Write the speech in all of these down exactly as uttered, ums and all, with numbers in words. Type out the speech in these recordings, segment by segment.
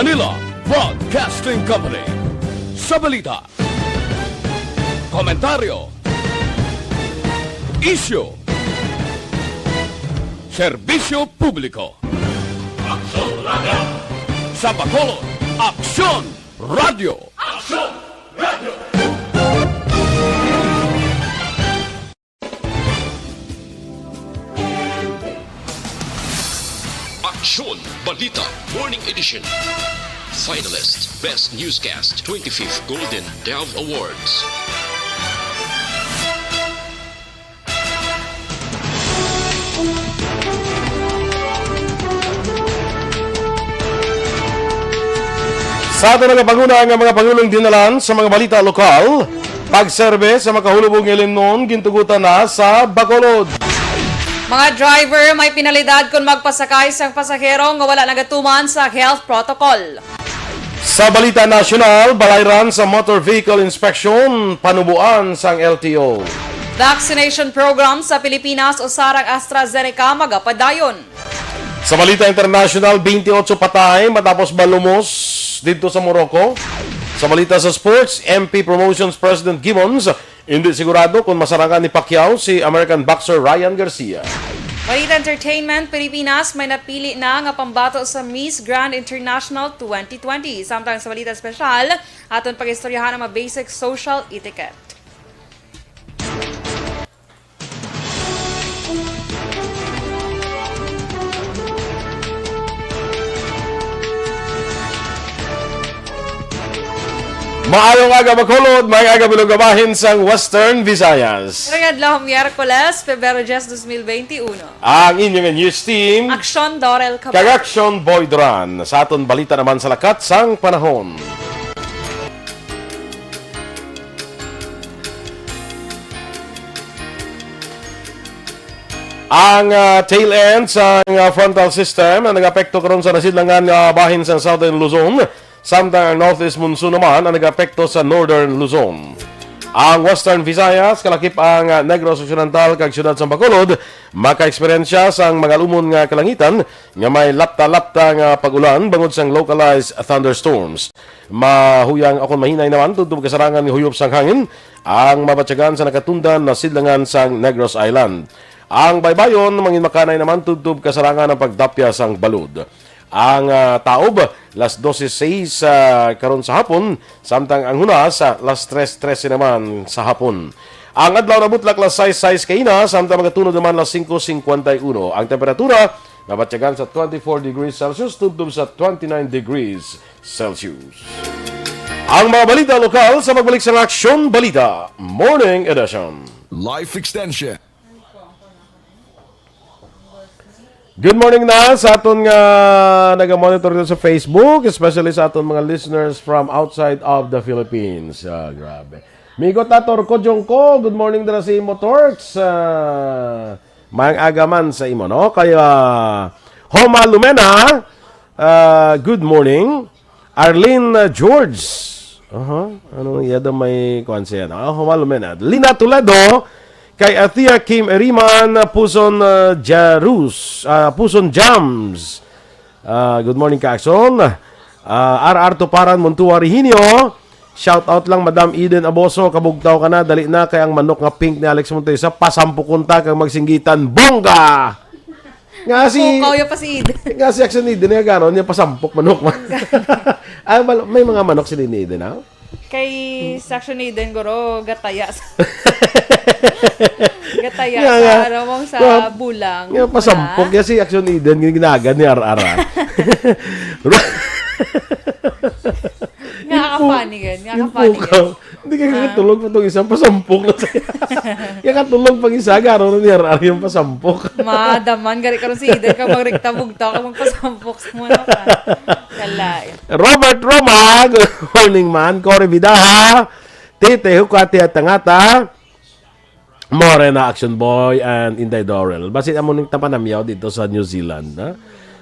Manila Broadcasting Company. Sa balita, komentaryo, isyu, serbisyo publiko. Aksyon Radio. Sa Bacolod, Aksyon Radio. Aksyon Radio. Aksyon Balita Morning Edition. Finalist, Best Newscast, twenty-fifth Golden Dove Awards. Sa aton nagapanguna nga mga pangulong dinalan sa mga balita lokal, pagserbe sa makahulubong nga ilimnon gintugutan na sa Bacolod. Mga driver may penalidad kon magpasakay sang pasahero nga wala nagatuman sa health protocol. Sa balita nasyonal, balayran sa motor vehicle inspection panuboan sang L T O. Vaccination program sa Pilipinas, usa ra ang AstraZeneca, magapadayon. Sa balita internasyonal, twenty-eight patay matapos malumos didto sa Morocco. Sa balita sa sports, M P Promotions President Gibbons indi sigurado kon masarangan ni Pacquiao si American boxer Ryan Garcia. Balita entertainment, Pilipinas may napili na nga pambato sa Miss Grand International twenty twenty. Samtang sa balita espesyal, aton pag-istoryahan ang mga basic social etiquette. Maayong aga, Bacolod. Maayong aga, Bilog Bahin sang Western Visayas. Karong adlaw, Miyerkules, Pebrero diyes, dos mil benti uno. Ang inyong news team, Aksyon Dorel Cabal. Kag Aksyon Boy Duran. Sa aton balita naman sa lakat sang panahon. Ang, ah, tail end sang, ah, frontal system ang nag-apekto karon sa nasidlangan nga bahin sa Southern Luzon, samtang ang northeast monsoon naman ang nag-apekto sa Northern Luzon. Ang Western Visayas, kalakip ang, ah, Negros Occidental kag siyudad sang Bacolod, maka-eksperyensya sang magalumon nga kalangitan nga may lapta-lapta nga pag-ulan bangod sang localized thunderstorms. Mahuyang akon mahinay naman tubtob kasarangan nga huyop sang hangin ang mabatyagan sa nakatundan na sidlangan sang Negros Island. Ang baybayon manginmakanay naman tubtob kasarangan ang pagdapya sang balod. Ang, ah, taob, las dose seis, ah, karon sa hapon, samtang ang hunas, ah, las tres trese naman sa hapon. Ang adlaw nabutlak las sais sais kaina, samtang magatunod naman las singko singkwenta y uno. Ang temperatura, nabatyagan sa twenty-four degrees Celsius tubtob sa twenty-nine degrees Celsius. Ang mga balita lokal sa pagbalik sa Aksyon Balita Morning Edition. Life Extension. Good morning na sa aton nga naga-monitor dito sa Facebook, especially sa aton mga listeners from outside of the Philippines. Ah, grabe. Migot na, Torco Jongko, good morning dira sa imo, Torx. Ah, maayong aga man sa imo, no? Kay, ah, Homa Lumena, ah, good morning. Arlene, uh, George. Aha, ano, iya daw may kuwan siya, no? Ah, Homa Lumena. Lina Toledo, kay Athea Kim Eriman, uh, Puson, uh, Jarus, uh, Puson Jams. Uh, good morning, Kakson. Uh, R R Tuparan Montua Rehinio. Shout out lang, Madam Eden Aboso, kabugtaw ka na, dali na, kay ang manok nga pink ni Alex Montoya, pasampukon ta kag magsinggitan. Bongga! Nga si Pukaw ya pa si Eden. Nga si Action Eden, nga garo niya pasampok manok man. Ah, mal-, may mga manok si Eden, ha? Kay si Action Eden, guro, gataya sa, gataya Nga, sa, nga. Ano mong sa Nga, bulang. Nga, pasampok Wala. Ya si Action Eden, gin-, ginagan ni R R, ha? Nga Yung pu-, kapanigan, nga yung kapanigan. Pukaw. Hindi ka Ah. katulog pa tong isang pasampok na siya. Kaya katulog pang isa, garo na ni R R yung pasampok. Madaman, gari karon si Eden, kag magrekta bugtaw, kag magpasampok sa mga ka. Kalay. Robert Roma, good morning, man. Cory Vidaha, Tete Hukati at Tangata. Morena, Action Boy, and Inday Dorel. Basi amo ning tapanamyaw dito sa New Zealand, ha?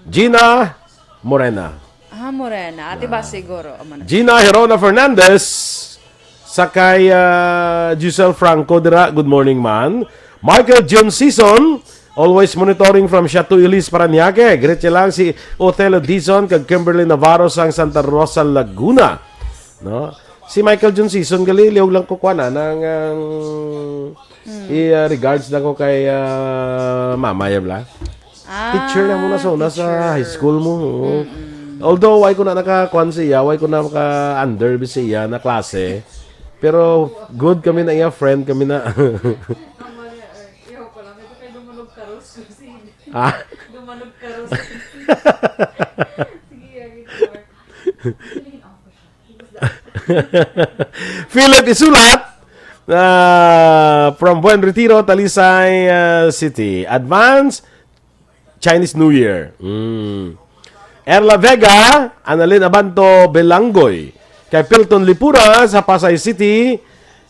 Gina Morena. Ah, Morena. Ate ba Ah. siguro? Amo na. Gina Herona Fernandez, sakay, ah, Giselle Franco dira. Good morning, man. Michael John Season, Always monitoring from Chateau Elise, Parañaque. Greet niya lang si Othello Dizon kag Kimberly Navarro sang Santa Rosa, Laguna. No? Si Michael John Season gali, liog lang ko kuan, ah, nang, ang, i, ah, regards lang ko kay, ah, mama, ya bla. Ah, teacher na mo na sa una sa teacher. High school mo. Oo. Mm-mm. Although, why ko na nakakuan sa iya, why ko na maka-under bi sa iya na klase. Pero good kami na iya, friend kami na. Ang mali, eh, ihaw pala. May kay Dumanog Karos. Sige. Ah. Dumanog Karos. Sige, yeah, good work. Philip Isulat, ah, from Buen Retiro, Talisay, ah, City. Advance Chinese New Year. Mm. Erla Vega, Annalyn Abanto Belanggoy. Kay Pilton Lipura sa Pasay City,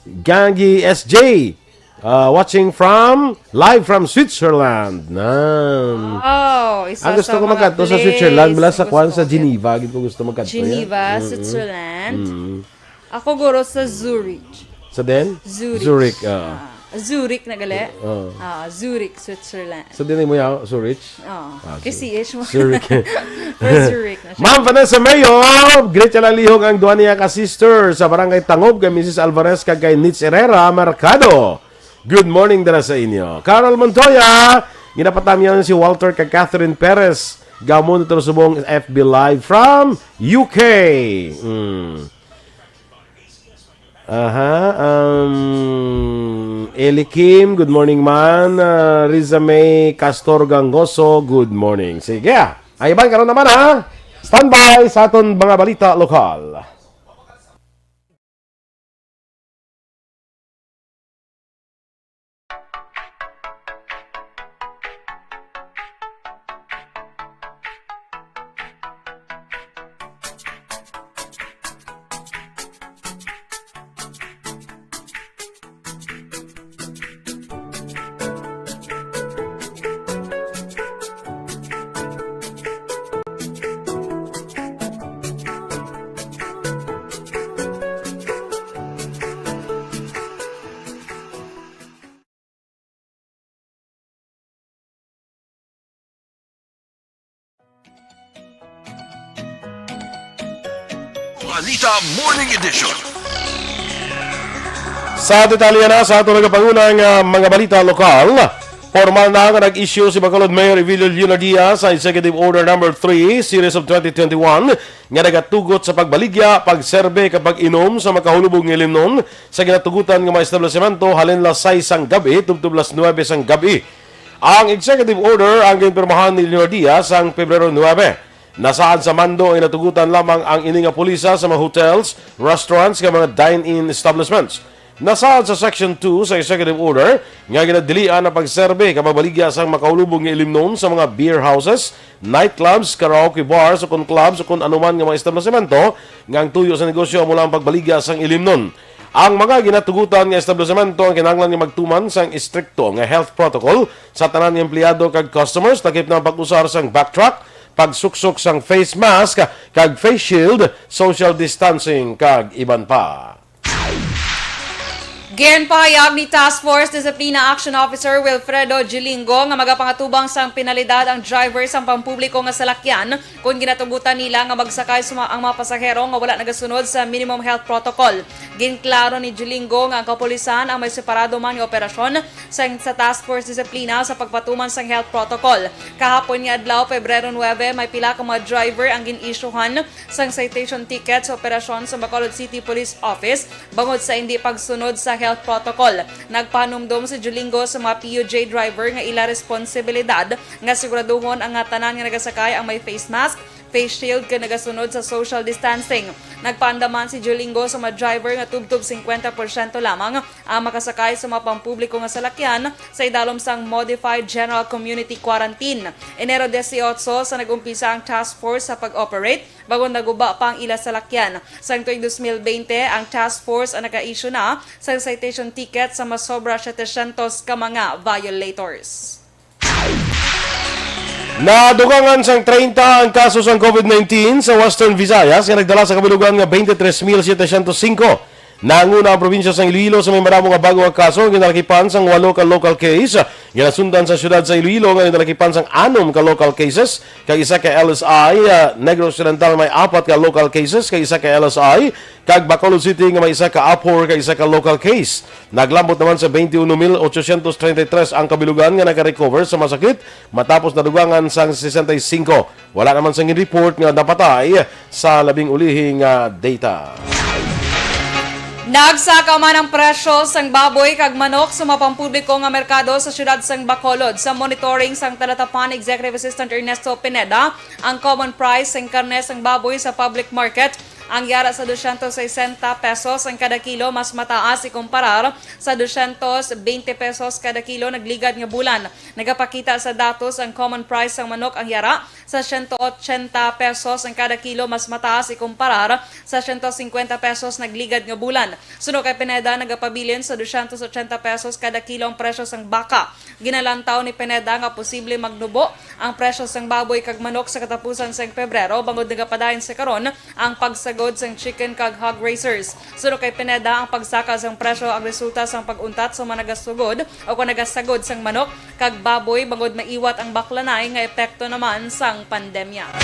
Gangi S J. Uh, watching from, live from Switzerland. Nan. Wow, isa Ang gusto sa ko mga magkadto sa place Switzerland, mula sa nga kuan gusto sa ko. Geneva, gid ko gusto magkadto, ya. Geneva, Mm-mm. Switzerland. Mm. Ako, guro, sa Zurich. Sa den? Zurich. Zurich, ah. Ah, Zurich na gali? Oo. Ah, Zurich, Switzerland. Sa den mo ya, Zurich? Oo. Ah, K C H mo. Zurich. Pero Zurich na siya. Ma'am Vanessa Mayo, greet ka lang lihog ang duha niya ka sister sa Barangay Tangob kay Missus Alvarez kag kay Nitz Herrera Mercado. Good morning dira sa inyo. Carol Montoya, ginapatamyan si Walter kag Catherine Perez. Gamon ito subong F B Live from U K. Mm. Aha, um, Eli Kim, good morning, man. Ah, Riza May Castor Gangoso, good morning. Sige, ah. Ay, iban, karon naman, ha? Standby sa aton mga balita lokal. Balita Morning Edition. Sa detalye na sa aton nagapangunang, ah, mga balita lokal, formal na nga nag-issue si Bacolod Mayor Evelio Leonardia sa Executive Order Number Three, Series of twenty twenty-one, nga nagatugot sa pagbaligya, pagserbe, kag pag-inom sa makahulubog nga ilimnon sa ginatugutan nga mga establisemento halin las sais sang gab-i tubtob las nuebe sang gab-i. Ang executive order ang ginpirmahan ni Leonardia sang Pebrero nuebe. Nasaad sa mando nga ginatugutan lamang ang ini nga pulisa sa mga hotels, restaurants, kag mga dine-in establishments. Nasaad sa Section two sa Executive Order nga ginadilian ang pagserbe kag pagbaligya sang makaulubog nga ilimnon sa mga beer houses, nightclubs, karaoke bars, ukon clubs, ukon anuman nga mga establisemento nga ang tuyo sa negosyo amo lang ang pagbaligya sang ilimnon. Ang mga ginatugutan nga establisemento ang kinahanglan nga magtuman sang istrikto nga health protocol sa tanan nga empleyado kag customers, lakip na ang pag-usar sang backtrack, pagsuksok sang face mask kag face shield, social distancing, kag iban pa. Ginpahayag ni Task Force Disiplina Action Officer Wilfredo Gilingo nga magapangatubang sang penalidad ang driver sang pampubliko nga salakyan kon ginatugutan nila nga magsakay sa ma-, ang mga pasahero nga wala nagasunod sa minimum health protocol. Ginklaro ni Gilingo nga ang kapulisan ang may separado man nga operasyon sa, sa Task Force Disiplina sa pagpatuman sang health protocol. Kahapon nga adlaw, Pebrero nuebe, may pila ka mga driver ang gin-issuehan sang citation ticket sa operasyon sa Bacolod City Police Office bangod sa hindi pagsunod sa health protocol. Nagpahanumdom si Julingo sa mga P U J driver nga ila responsibilidad nga siguraduhon ang nga tanan nga nagasakay ang may face mask, face shield, kag nagasunod sa social distancing. Nagpaandaman si Julingo sa mga driver nga tubtob singkwenta porsyento lamang ang makasakay sa mga pampubliko nga salakyan sa idalom sang Modified General Community Quarantine. Enero dieciocho sa nag-umpisa ang task force sa pag-operate, bag-o naguba pa ang ila salakyan. Sang tuig dos mil bente, ang task force ang naka-issue na sang citation ticket sa masobra setecientos ka mga violators. Nadugangan sang treinta ang kaso sang COVID nineteen sa Western Visayas nga nagdala sa kabilugan nga twenty-three mil setecientos singko. Nanguna ang probinsya sang Iloilo sa may madamo nga bago nga kaso nga ginalakipan sang walo ka local case. Ginasundan sa siyudad sa Iloilo nga ginalakipan sang anom ka local cases kag isa ka L S I. Ah, Negros Occidental may apat ka local cases kag isa ka L S I, kag Bacolod City nga may isa ka APOR kag isa ka local case. Naglambot naman sa twenty-one mil ochocientos treinta y tres ang kabilugan nga naka-recover sa masakit matapos nadugangan sang sesenta y cinco. Wala naman sang report nga napatay sa labing ulihi nga data. Nagsaka man ang presyo sang baboy kag manok sa mga pampubliko nga merkado sa siyudad sang Bacolod. Sa monitoring sang Talatapan Executive Assistant Ernesto Pineda, ang common price sang karne sang baboy sa public market ang yara sa dosyentos sesenta pesos ang kada kilo, mas mataas ikumparar sa dosyentos bente pesos kada kilo nagligad nga bulan. Nagapakita sa datos ang common price sang manok ang yara sa siyento otsenta pesos ang kada kilo, mas mataas ikumparar sa siyento singkwenta pesos nagligad nga bulan. Suno kay Pineda, nagapabilin sa dosyentos otsenta pesos kada kilo ang presyo sang baka. Ginalantaw ni Pineda nga posible magnubo ang presyo sang baboy kag manok sa katapusan sang Pebrero, bangod nagapadayon sa karon ang pagsagod sang chicken kag hog raisers. Suno kay Pineda, ang pagsaka sang presyo ang resulta sang pag-untat sa mga nagasugod o kung nagasagod sang manok kag baboy, bangod maiwat ang baklanay nga epekto naman sang pandemya.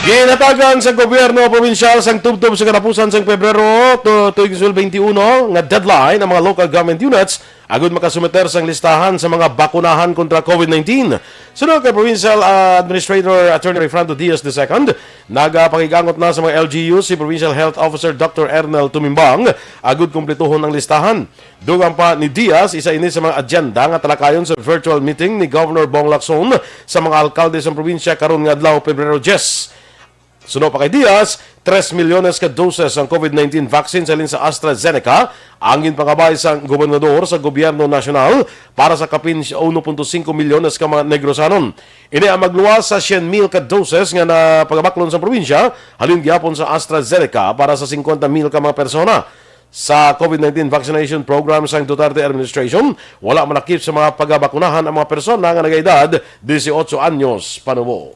Ginhatagan sa gobyerno probinsyal sang tubtob sa katapusan sang Pebrero tu-, tuig twenty twenty-one nga deadline ang mga local government units agud makasumiter sang listahan sa mga bakunahan kontra COVID nineteen. Suno kay Provincial, ah, Administrator Attorney Refrando Diaz the second, nagapakig-angot na sa mga L G U si Provincial Health Officer Doctor Ernel Tumimbang agud kumplituhon ang listahan. Dugang pa ni Diaz, isa ini sa mga agenda nga talakayon sa virtual meeting ni Governor Bong Lacson sa mga alkalde sa probinsya karon nga adlaw, Pebrero diyes. Suno pa kay Diaz, tres milyones ka doses ang COVID nineteen vaccine sa halin sa AstraZeneca ang ginpangabay sang gobernador sa gobyerno nasyonal para sa kapin uno punto singko milyones ka mga Negrosanon. Ini ang magluwas sa syen mil ka doses nga napagabaklon sa probinsya halin gihapon sa AstraZeneca para sa singkwenta mil ka mga persona. Sa COVID nineteen vaccination program sang Duterte administration, wala malakip sa mga pagabakunahan ang mga persona nga nagaedad disiotso anyos panubo.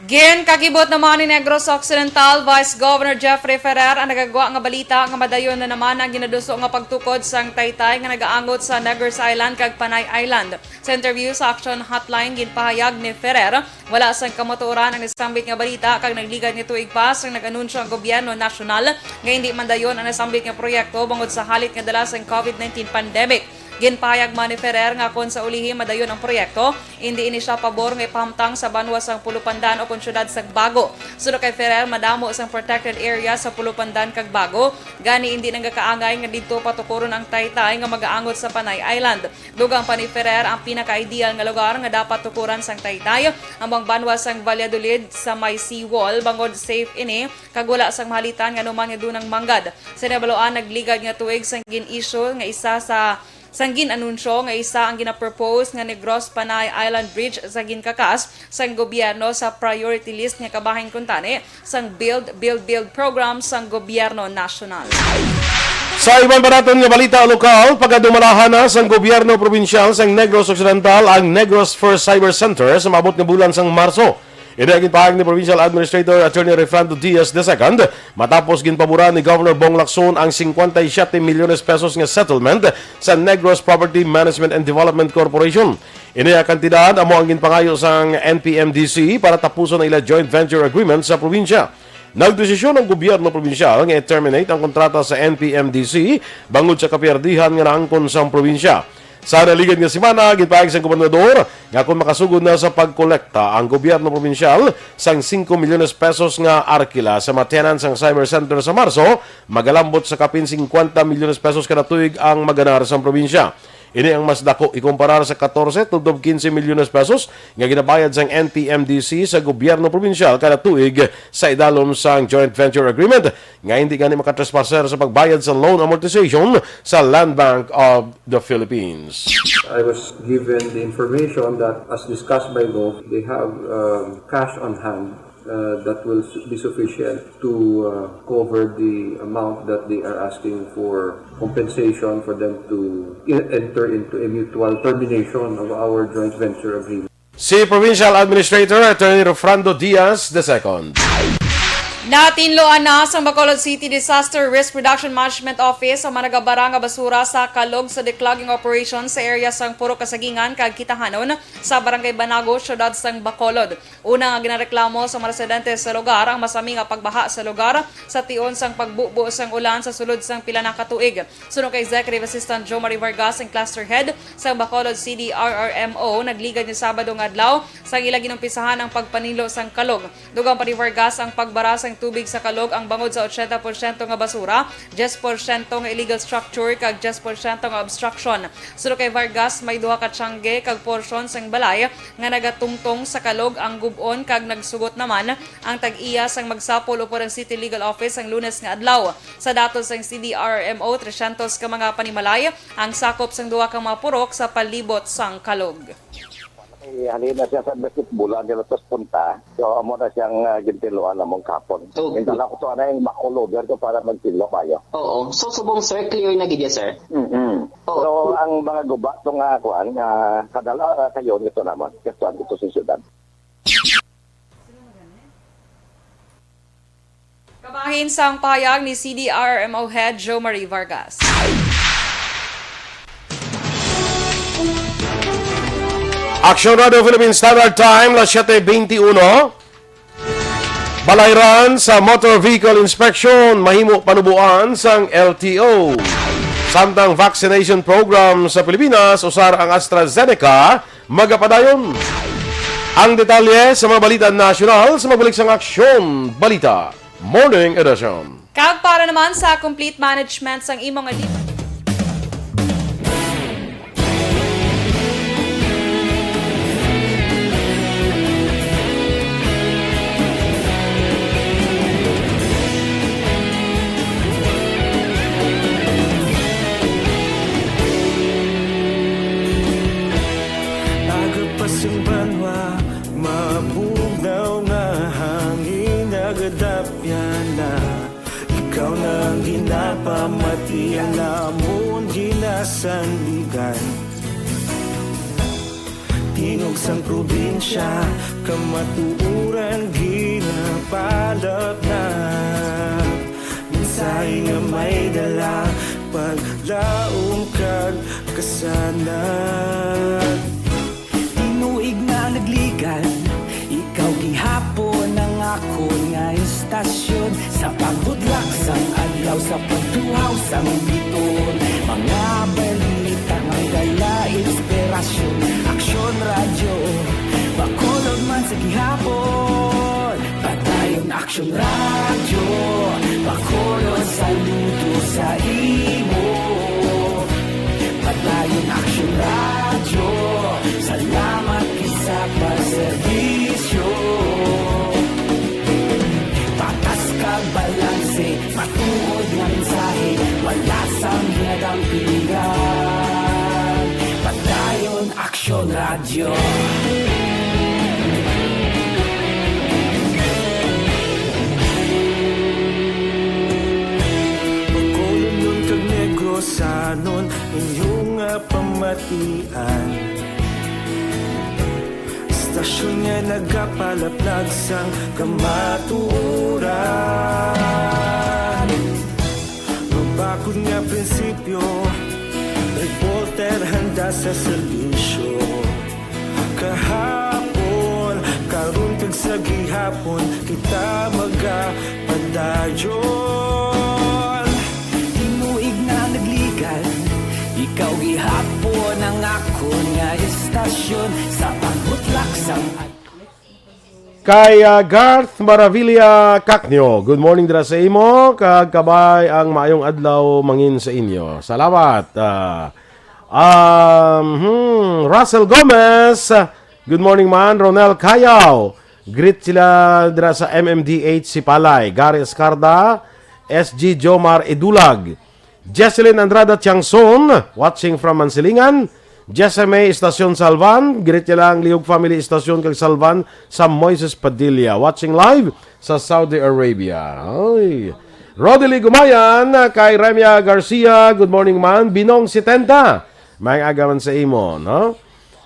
Ginkakibot naman ni Negros Occidental Vice Governor Jeffrey Ferrer ang nagagwa nga balita nga madayon na naman ang ginaduso nga pagtukod sang taytay nga nagaangot sa Negros Island kag Panay Island. Sa interview sa Action Hotline, ginpahayag ni Ferrer, wala sang kamatuoran ang nasambit nga balita kag nagligad nga tuig pa sang nag-anunsyo ang gobyerno nasyonal nga hindi man dayon ang nasambit nga proyekto bangod sa halit nga dala sang COVID nineteen pandemic. Ginpahayag man ni Ferrer nga kon sa ulihi madayon ang proyekto, indi ini siya pabor nga ipahamtang sa banwa sang Pulupandan o kon siyudad sang Bago. Suno kay Ferrer, madamo sang protected area sa Pulupandan kag Bago, gani indi nagakaangay nga didto patukuron ang taytay nga magaangot sa Panay Island. Dugang pa ni Ferrer, ang pinaka-ideal nga lugar nga dapat tukuran sang taytay amo ang banwa sang Valladolid sa may seawall, bangod safe ini kag wala sang mahalitan nga anuman nga dunang manggad. Sa nabaluan, nagligad nga tuig sang gin-issue nga isa sa sang gin-anunsyo nga isa ang ginapropose nga Negros Panay Island Bridge sa ginkakas sang gobyerno sa priority list nga kabahin kuntani sang Build, Build, Build program sang gobyerno nasyonal. Sa iban pa naton nga balita lokal, pagadumalahan na sang gobyerno probinsyal sang Negros Occidental ang Negros First Cyber Center sa maabot nga bulan sang Marso. Ini ang ginpahayag ni Provincial Administrator Attorney Refrando Diaz the second matapos ginpaboran ni Governor Bong Lacson ang singkwenta y siyete milyones pesos nga settlement sa Negros Property Management and Development Corporation. Ini nga kantidad amo ang ginpangayo sang N P M D C para tapuson ang ila joint venture agreement sa probinsya. Nagdesisyon ang gobyerno probinsyal nga i-terminate ang kontrata sa N P M D C bangod sa kapiyerdihan nga naangkon sang probinsya. Sa naligad nga semana, ginpahayag sang gobernador nga kon makasugod na sa pagkolekta ang gobyerno probinsyal sang singko milyones pesos nga arkila sa mga tenant sang cyber center sa Marso, magalambot sa kapin singkwenta milyones pesos kada tuig ang maganar sang probinsya. Ini ang mas dako ikumparar sa katorse tubtob kinse milyones pesos nga ginabayad sang N P M D C sa gobyerno probinsyal kada tuig sa idalom sang joint venture agreement nga hindi gani makatrespasser sa pagbayad sa loan amortization sa Land Bank of the Philippines. I was given the information that, as discussed by Gov, they have, um, cash on hand, uh, that will su-, be sufficient to, uh, cover the amount that they are asking for compensation for them to i-, enter into a mutual termination of our joint venture agreement. Si Provincial Administrator Attorney Rofrando Diaz the second. Natinluan na sang Bacolod City Disaster Risk Reduction Management Office ang mga nagabara nga basura sa kalog sa declogging operation sa area sang Purok Kasagingan kag Kitahanon sa Barangay Banago, siyudad sang Bacolod. Una nga ginareklamo sa mga residente sa lugar ang masami nga pagbaha sa lugar sa tion sang pagbubo sang ulan sa sulod sang pila na ka tuig. Suno kay Executive Assistant Joe Marie Vargas, ang cluster head sang Bacolod C D R R M O, nagligad ni Sabado nga adlaw sang ila ginumpisahan ang pagpaninlo sang kalog. Dugang pa ni Vargas ang pagbara sang tubig sa kalog ang bangod sa ochenta porsyento nga basura, diyes porsyento nga illegal structure, kag diyes porsyento nga obstruction. Suno kay Vargas, may duha ka tiyangge kag porsyon sang balay nga nagatungtong sa kalog ang gub-on, kag nagsugot naman ang tag-iya sang magsapol upod ang City Legal Office ang Lunes nga adlaw. Sa datos sang C D R M O, tresyentos ka mga panimalay ang sakop sang duha ka mga purok sa palibot sang kalog. Eh, halina siya sa basketball, ang ginatos punta. So, amo na siyang uh, gintiluan namong kapon. Oh. Gintala ko to, ano yung makulogan ko para magtilo kayo. Oo. So, subong, sir, clear na gid ya, sir? Mm-hmm. Oo. So, ang mga guba, itong uh, kuan, uh, kadala uh, kayo nito naman. Kasi ito sa syudad. Kabahin sang pahayag ni C D R R M O Head Joe Marie Vargas. Aksyon Radio Philippine Standard Time, las siete veintiuno. Balayran sa Motor Vehicle Inspection mahimo panuboan sang L T O. Samtang vaccination program sa Pilipinas, usar ang AstraZeneca, magapadayon. Ang detalye sa mga balita nasyonal sa magbalik sang Aksyon Balita Morning Edition. Kag para naman sa complete management sang imo nga libre Agapas ang banwa, mabugnaw nga hangin, nagadapya na. Ikaw na ang ginapamati, ang amon ginasandigan. Tingog sang probinsya, kamatuoran ginapalapnap. Mensahe nga may dala, paglaom kag kasanag. Tinuig na nagligan, ikaw gihapon ang akon nga istasyon. Sa pagbutlak sang adlaw, sa pagtuhaw sang biton, mga balita nga dala inspirasyon. Aksyon Radyo, Bacolod man sa gihapon. Padayon Aksyon Radyo, Bacolod saludo sa imo. Padayon Aksyon Radyo, salamat gid sa pagserbisyo. Patas kag balanse, matuod nga mensahe, wala sang ginadampingan. Padayon Aksyon Radyo. Bacolodnon kag Negrosanon, inyo nga pamatian. Istasyon nga nagapalaplag sang kamatuoran. Mabakod nga prinsipyo, reporter handa sa serbisyo. Kahapon, karon kag sa gihapon, kita magapadayon. Tinuig na nagligan, ikaw gihapon ang akon nga istasyon. Sa pagbutlak sang Kay ah, Garth Maravilla Cacnio, good morning dira sa imo, kag kabay ang maayong adlaw mangin sa inyo. Salamat. Ah, um, hmm, Russell Gomez, good morning man. Ronel Cayaw, greet sila dira sa M M D H Sipalay. Gary Escarda, S G Jomar Idulag, Jesselyn Andrada Tiangson, watching from Mansilingan. Jessa May Estacion Salvan, greet niya lang Liog family Estacion kag Salvan sa Moises Padilla, watching live sa Saudi Arabia. Oy. Rodely Gumayan, kay Remia Garcia, good morning man. Binong setenta, may agawan sa imo, no?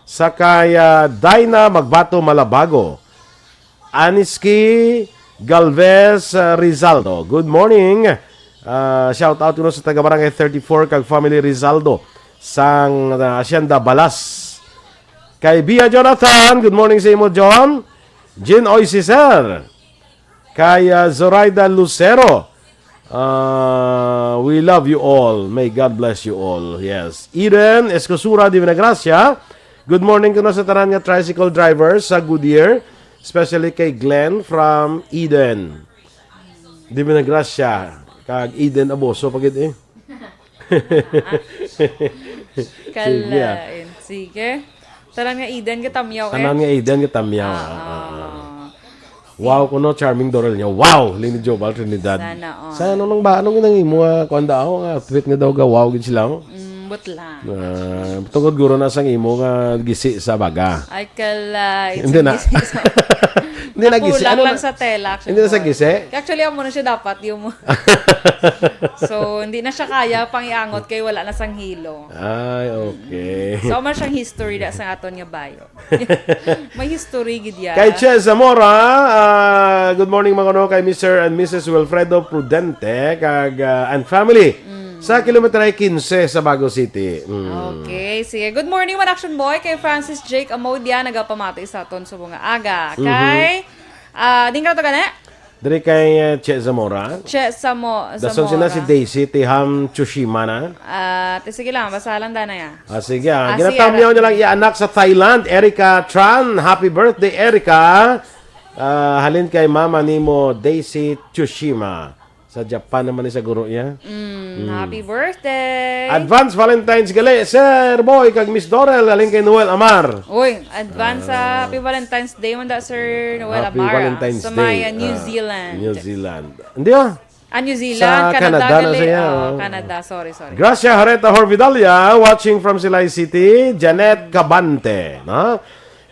Sa kay ah, Dina Magbato Malabago, Aniski Galvez, uh, Rizaldo. Good morning. Uh, shout out kuno sa taga Barangay thirty-four kag family Rizaldo sang, uh, Hacienda Balas. Kay Bia Jonathan, good morning sa imo, John. Jean Oy Cesar. Kay, uh, Zoraida Lucero. Uh, we love you all. May God bless you all. Yes. Eden Escosura de Vinagracia. Good morning kuno sa tanan nga tricycle drivers sa Goodyear, especially kay Glenn from Eden. De Vinagracia kag Eden Aboso pa gid eh. Sige, ah. Kalain. Sige. Tanan nga Eden katamyaw eh. Tanan nga Eden katamyaw, ah, ah, ah. Wow kuno, charming Dorel niya. Wow! Lini Jobal Trinidad. Sana all. Sa ano nang ba? Anong inang imo nga kuan daw nga outfit nga daw ga wow gid sila, oh? Mm, butla. Ah, tungod guro na sang imo nga gisi sa baga. Ay, kala, it's Hindi na. Gisi sa Hindi na gisi. Nakulang Ano lang na? Sa tela, actually. Hindi na sa gisi? Actually, amo na siya dapat yung So, hindi na siya kaya pang iangot kay wala na sang hilo. Ay, okay. So, man siyang history da sa aton nga bayo. May history gid ya. Kay Che Zamora, ah, good morning, mga kuno, kay Mister and Missus Wilfredo Prudente kag, ah, and family sa kilometer quince sa Bago City. Mm. Okay, sige. Good morning, man Action Boy, kay Francis Jake Amodia, nagapamati sa aton subong nga aga. Mhm. Kay, ah, din ka to gani? Diri kay, uh, Che Zamora. Che Samo-, Dason sina si Zamora. Daisy Tiham Tsushima na. Ah, te, sige lang, basalan da na ya. Ah, sige, ah. Ah, sige, Ginatamyaw ara. Niya lang iya anak sa Thailand, Erica Tran. Happy birthday, Erica. Ah, halin kay mama nimo, Daisy Tsushima. Sa Japan naman ni sa guro niya. Mm, Mm. Happy birthday. Advance Valentine's gali, Sir Boy, kag Miss Dorel, halin kay Noel Amar. Uy, advance, ah, Ah. Happy Valentine's Day man da, Sir Noel Happy Amar, ah, Valentine's sa may, Day. Ah, New Ah, Zealand. New Zealand. Hindi, ah. Ah, New Zealand, Sa Canada, Canada na gali. Siya, Oh, oh. Canada, sorry, sorry. Gracia Hareta Horvidalia, watching from Silay City. Janet Cabante, no?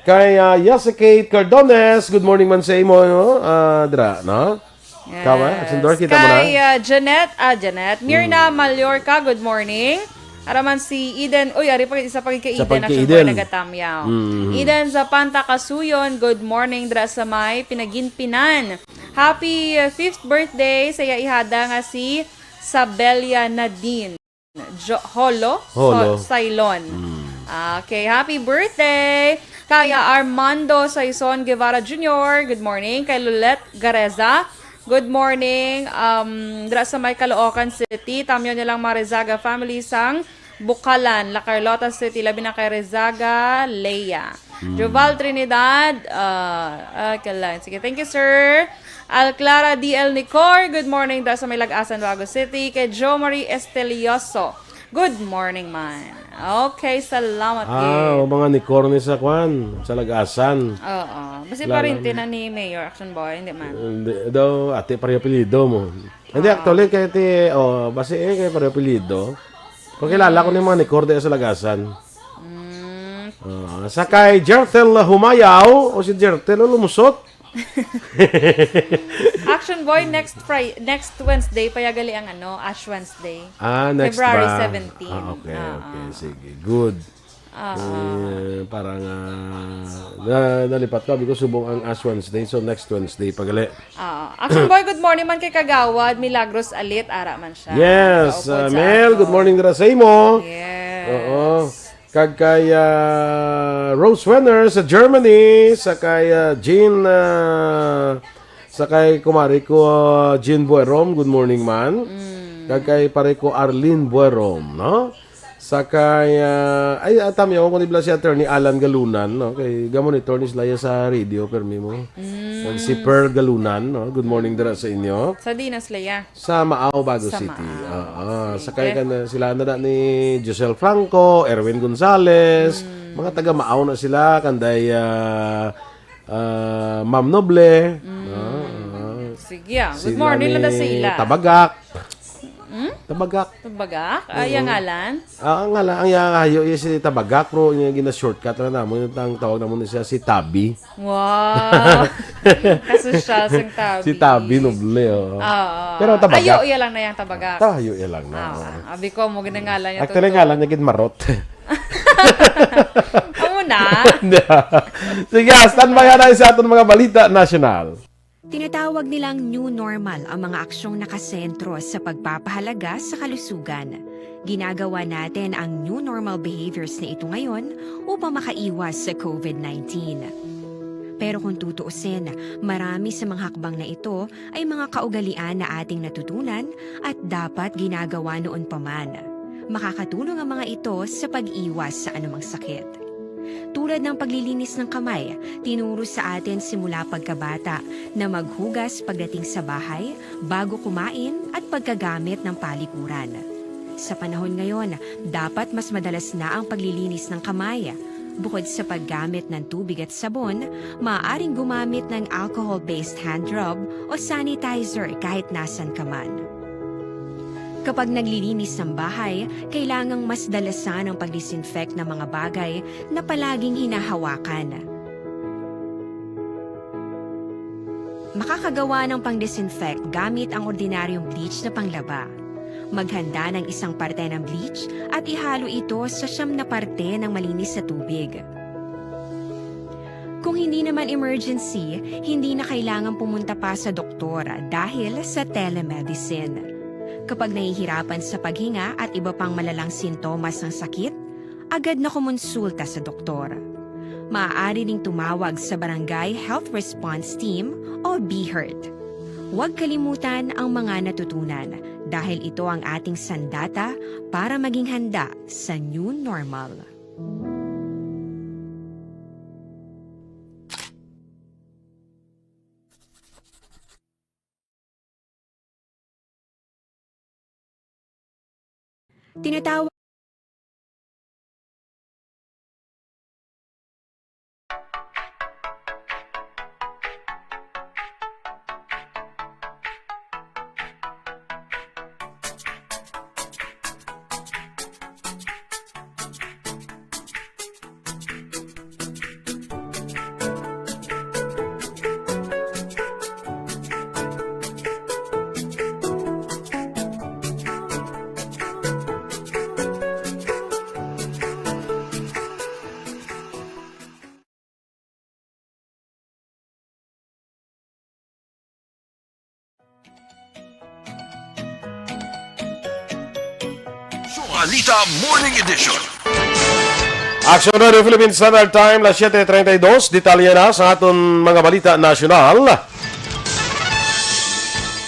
Kay, ah, Yasa Kate Cardones, good morning man sa imo, no? Ah, dira, no? Yes. Tama? Action Door, kita mo na? Kay, ah, Janet, ah, Janet. Mirna Mm. Mallorca, good morning. Araman si Eden. Uy, ari pa, isa pa kay Isa pa Eden, kay Action Boy, Eden. Nagatamyaw. Mm. Eden Zapanta Kasuyon, good morning, dira sa may Pinaginpinan. Happy, uh, fifth birthday sa iya ihada nga si Sabelia Nadine Jo-, Holo, Holo. So-, Sailon. Mm. Okay, happy birthday! Kay Armando Saison Guevara Junior, good morning. Kay Lulette Gareza, good morning. Um, dira sa may Caloocan City, tamyaw nilang Marizaga family sang Bukalan, La Carlota City, labi na kay Rezaga Lea. Mm. Joval Trinidad, ah, ah, kalan. Sige, thank you, sir. Al Clara D L Nicor, good morning da sa may Lag-asan, Bago City. Kay Jo Marie Estelioso, good morning man. Okay, salamat Ah, gid. O mga Nicor ni sa kwan, sa Lag-asan. Oo. Basi Lalang. Parente na ni Mayor Action Boy, hindi man. Hindi, daw, ate, pareho apelyido mo. Hindi, Ah. Actually, kay ti, oh, basi eh, kay pareho apelyido. Kakilala ko ni mga Nicor di sa Lag-asan. Mm. Ah, sa kay Jertel Humayaw, o si Jertel, o lumusot. Action Boy, next Fri-, next Wednesday, pa ya gali ang ano, Ash Wednesday. Ah, next February ba? Seventeen. Ah, okay, Ah, okay, ah. Sige, good. Ah, ah. Eh, parang, ah, na, nalipat ko, sabi ko, subong ang Ash Wednesday, so next Wednesday, pa gali. Ah, Action Boy, good morning man kay Kagawad Milagros Alit, ara man siya. Yes, Kaupo uh, sa Mel, ato. Good morning dira sa imo. Yes. Oo. Kag kay, ah, Rose Wenner sa Germany, sa kay, ah, Jean, ah, sa kay kumari ko, ah, Jean Buerom, good morning man. Mm. Kag kay pare ko Arlene Buerom, no? Sa kay, ah, ay, atam yun, kung di ba si Attorney Alan Galunan, no? Kay gamonitor ni sila sa radio, permi mo. Mm. Kag si Pearl Galunan, no? Good morning dira sa inyo. Sa Dinas Lea. Sa Maao, Bago Sa City. Maao. Oo. Sige. Sa kay kan-, sila na, na ni Giselle Franco, Erwin Gonzalez, Mm. mga taga Maao na sila, kanday, ah, ah, Ma'am Noble. Mm. Ah, ah. Sige, ah. Good Sila morning lang na ni sila. Tabagak. Hmm? Tabagak. Tabagak? Ay, Oo. Ang ngalan? Ah, ang ngalan, ang iya hayo iya si Tabagak, pero iya gina-shortcut lang namon, ang tawag namon siya si Tabi. Wow. Kasosyal sang Tabi. Si Tabi Noble, oh. Oo. Pero Tabagak. Ayo, iya lang na yang Tabagak. Ta, hayo iya lang na, Ah, oh. Abi ko, mo ginangalan niya Actually, to. Ngalan niya gid Marot. Amo na. Hindi. Sige, ah, standby na sa aton mga balita nasyonal. Tinatawag nilang new normal ang mga aksyong nakasentro sa pagpapahalaga sa kalusugan. Ginagawa natin ang new normal behaviors na ito ngayon upang makaiwas sa covid nineteen. Pero kung tutuusin, marami sa mga hakbang na ito ay mga kaugalian na ating natutunan at dapat ginagawa noon pa man. Makakatulong ang mga ito sa pag-iwas sa anumang sakit. Tulad ng paglilinis ng kamay, tinuro sa atin simula pagkabata na maghugas pagdating sa bahay, bago kumain at pagkagamit ng palikuran. Sa panahon ngayon, dapat mas madalas na ang paglilinis ng kamay. Bukod sa paggamit ng tubig at sabon, maaaring gumamit ng alcohol-based hand rub o sanitizer kahit nasan ka man. Kapag naglilinis ng bahay, kailangang mas dalasan ang pag-disinfect ng mga bagay na palaging hinahawakan. Makakagawa ng pang-disinfect gamit ang ordinaryong bleach na panglaba. Maghanda ng isang parte ng bleach at ihalo ito sa siyam na parte ng malinis na tubig. Kung hindi naman emergency, hindi na kailangan pumunta pa sa doktor dahil sa telemedicine. Kapag nahihirapan sa paghinga at iba pang malalang sintomas ng sakit, agad na kumonsulta sa doktor. Maaari ding tumawag sa Barangay Health Response Team o BHERT. Huwag kalimutan ang mga natutunan dahil ito ang ating sandata para maging handa sa new normal. Tinatawag Balita Morning Edition. Action Radio Philippine Standard Time, las siete treinta y dos. Detalye na sa aton mga balita nasyonal.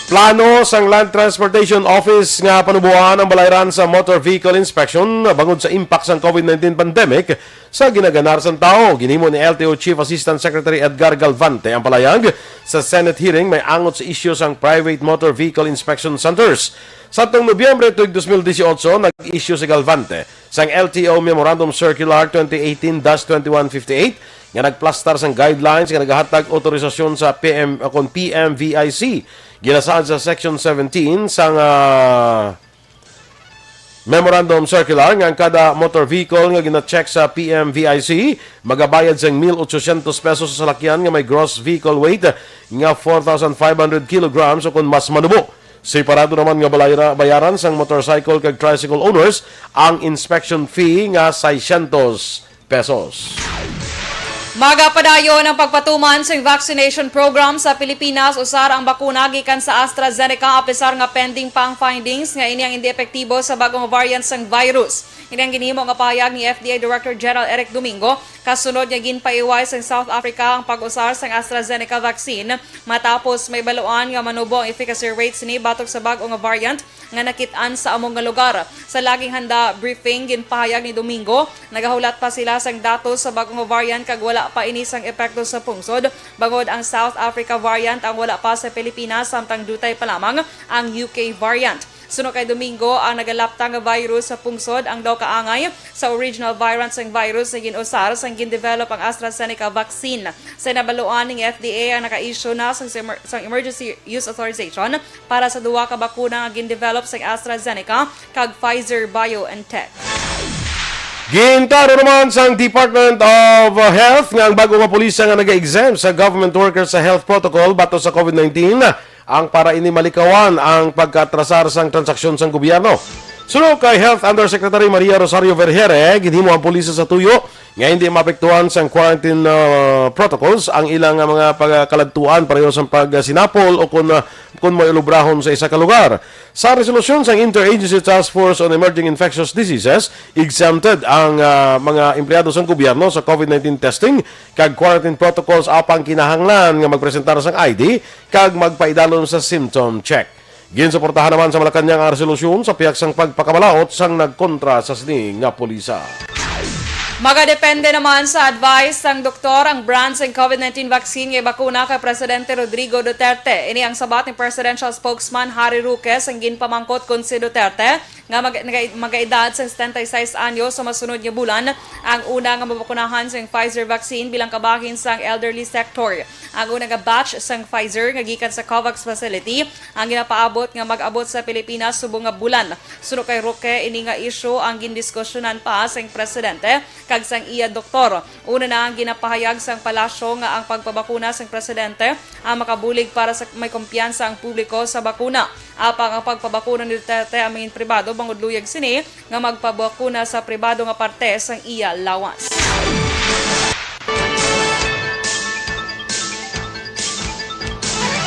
Plano sang Land Transportation Office nga panuboan ang balayran sa motor vehicle inspection bangod sa impact sang covid nineteen pandemic sa ginaganar sang tawo. Ginhimo ni L T O Chief Assistant Secretary Edgar Galvante ang palayag sa Senate hearing may angot sa isyu sang private motor vehicle inspection centers. Sa tong Nobyembre tuig dos mil disiotso, nag-issue si Galvante sang L T O Memorandum Circular twenty eighteen dash twenty-one fifty-eight nga nagplastar sang guidelines nga nagahatag autorisasyon sa P M o kon P M V I C. Ginasaad sa Section seventeen sang, ah, Memorandum Circular nga ang kada motor vehicle nga gina-check sa P M V I C magabayad sang mil ochocientos pesos sa salakyan nga may gross vehicle weight nga four thousand five hundred kilograms o kon mas manubo. Separado naman nga balayra-, bayaran sang motorcycle kag tricycle owners ang inspection fee nga seiscientos pesos. Magapadayon ang pagpatuman sa vaccination program sa Pilipinas usar ang bakuna gikan sa AstraZeneca, apisar nga pending pa ang findings nga ini ang hindi epektibo sa bagong variant sang virus. Ini ang ginhimo nga pahayag ni F D A Director General Eric Domingo kasunod nga ginpaiway sang South Africa ang pag-usar sang AstraZeneca vaccine matapos may baluan nga manubo ang efficacy rate sini batok sa bag-o nga variant nga nakit-an sa amo nga lugar. Sa laging handa briefing, ginpahayag ni Domingo, nagahulat pa sila sang datos sa bag-o nga variant kag wala pa ini sang epekto sa pungsod, bangod ang South Africa variant ang wala pa sa Pilipinas, samtang diutay pa lamang ang U K variant. Suno kay Domingo, ang nagalaptang nga virus sa pungsod ang daw kaangay sa original variant sang virus nga gin-usar sang gin-develop ang AstraZeneca vaccine. Sa nabaluan ning F D A ang naka-issue na sang, sang emer-, sang emergency use authorization para sa duha ka bakuna nga gin-develop sang AstraZeneca kag Pfizer-BioNTech. Gintaro naman sang Department of Health nga ang bag-o nga polisiya nga naga-exempt sa government workers sa health protocol batok sa covid nineteen ang para ini malikawan ang pagkaatrasar sang transaksyon sang gobyerno. Suno kay Health Undersecretary Maria Rosario Vergere, ginhimo ang pulisya sa tuyo nga hindi maapektuhan sang quarantine, ah, protocols ang ilang, ah, mga pagkaladtuan pareho sang pagsinapol o kun, ah, kun may ulubrahon sa isa ka lugar. Sa resolusyon sang Interagency Task Force on Emerging Infectious Diseases, exempted ang, ah, mga empleyado sang gobyerno sa COVID nineteen testing kag quarantine protocols, apang kinahanglan nga magpresentar sang I D kag magpaidalom sa symptom check. Ginsuportahan naman sa Malacañang ang resolusyon sa pihak sang pagpakabalaut sang nagkontra sa sini nga pulisa. Magadepende naman sa advice sang doktor ang brand sang COVID nineteen vaccine nga ibakuna kay Presidente Rodrigo Duterte. Ini ang sabat ni Presidential Spokesman Harry Roque sang ginpamangkot kon si Duterte nga mag-, naga-, magaedad sa setenta y seis anyos sa masunod nga bulan ang una nga mabakunahan sang Pfizer vaccine bilang kabahin sang elderly sector. Ang una nga batch sang Pfizer nga gikan sa COVAX facility ang ginapaabot nga mag-abot sa Pilipinas subong nga bulan. Suno kay Roque, ini nga isyu ang gindiskusyonan pa sang presidente kag sang iya doktor. Una na ang ginapahayag sang palasyo nga ang pagpabakuna sang presidente ang makabulig para sa may kumpiyansa ang publiko sa bakuna. Apang ang pagpabakuna ni Duterte ang main pribado bangod luyag sini nga magpabakuna sa pribado nga parte sang iya lawas.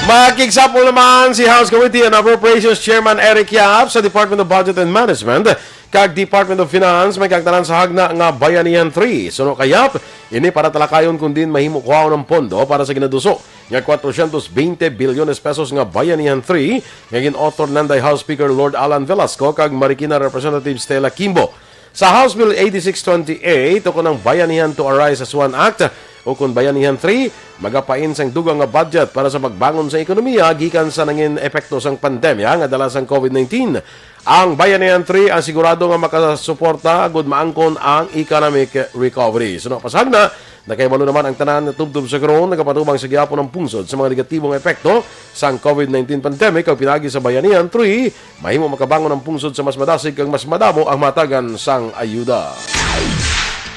Makigsapol naman si House Committee on Appropriations Chairman Eric Yap sa Department of Budget and Management kag Department of Finance may kagtanan sa hagna nga Bayanihan three. Suno kay Yap, ini para talakayon kon diin mahimo kuhaon ang pondo para sa ginaduso nga cuatrocientos veinte bilyones pesos nga Bayanihan three nga gin-author nanday House Speaker Lord Alan Velasco kag Marikina Representative Stella Kimbo. Sa House Bill eighty-six twenty-eight, ukon ang Bayanihan to Arise as One Act, ukon Bayanihan three, magapain sang dugang nga budget para sa pagbangon sa ekonomiya gikan sa nangin epekto sang pandemya nga dala sang COVID nineteen. Ang Bayanihan three ang sigurado nga makasuporta agud maangkon ang economic recovery. Suno pa sa hagna, nakahibalo naman ang tanan nga tubtob sa karon nagapatubang sa gihapon ang pungsod sa mga negatibong epekto sang COVID nineteen pandemic, kag pinaagi sa Bayanihan three, mahimo makabangon ang pungsod sa mas madasig kag mas madamo ang mahatagan sang ayuda.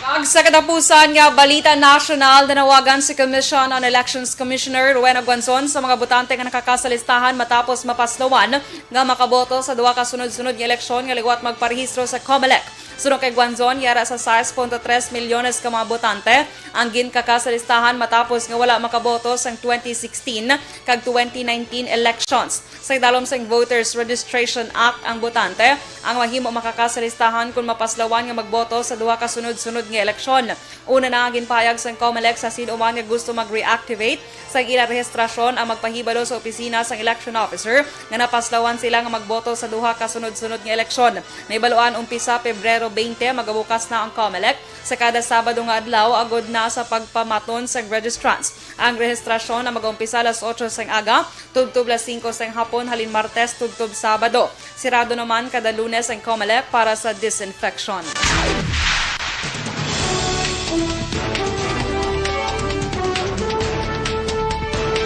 Kag sa katapusan nga balita nasyonal, nanawagan si Commission on Elections Commissioner Rowena Guanzon sa mga botante nga nakaka sa listahan matapos mapaslawan nga makaboto sa duha ka sunod-sunod nga eleksyon nga liwat magparehistro sa COMELEC. Suno kay Guanzon, yara sa sais punto tres milyones ka mga botante ang ginkaka sa listahan matapos nga wala makaboto sang twenty sixteen kag twenty nineteen elections. Sa idalom sang Voters Registration Act ang botante ang mahimo makaka sa listahan kon mapaslawan nga magboto sa duha ka sunod-sunod nga eleksyon. Una na, ginpahayag sang COMELEC sa sino man nga gusto mag-reactivate sang ila rehistrasyon ang magpahibalo sa opisina sang election officer nga napaslawan sila nga magboto sa duha ka sunod-sunod nga eleksyon. Nahibaluan, umpisa Pebrero twenty, magabukas na ang COMELEC sa kada Sabado nga adlaw agod na sa pagpamaton sang registrants. Ang rehistrasyon ang mag-umpisa alas otso sang aga tubtob alas singko sang hapon halin Martes tubtob Sabado. Sirado naman kada Lunes ang COMELEC para sa disinfection.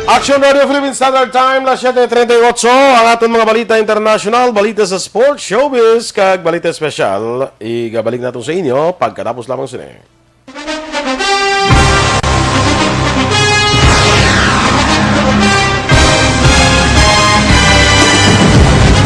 Action Radio Philippine Standard Time, las siete treinta y ocho. Ang aton mga balita international, balita sa sports, showbiz, kag balita espesyal. Igabalik nato sa inyo pagkatapos lamang sini.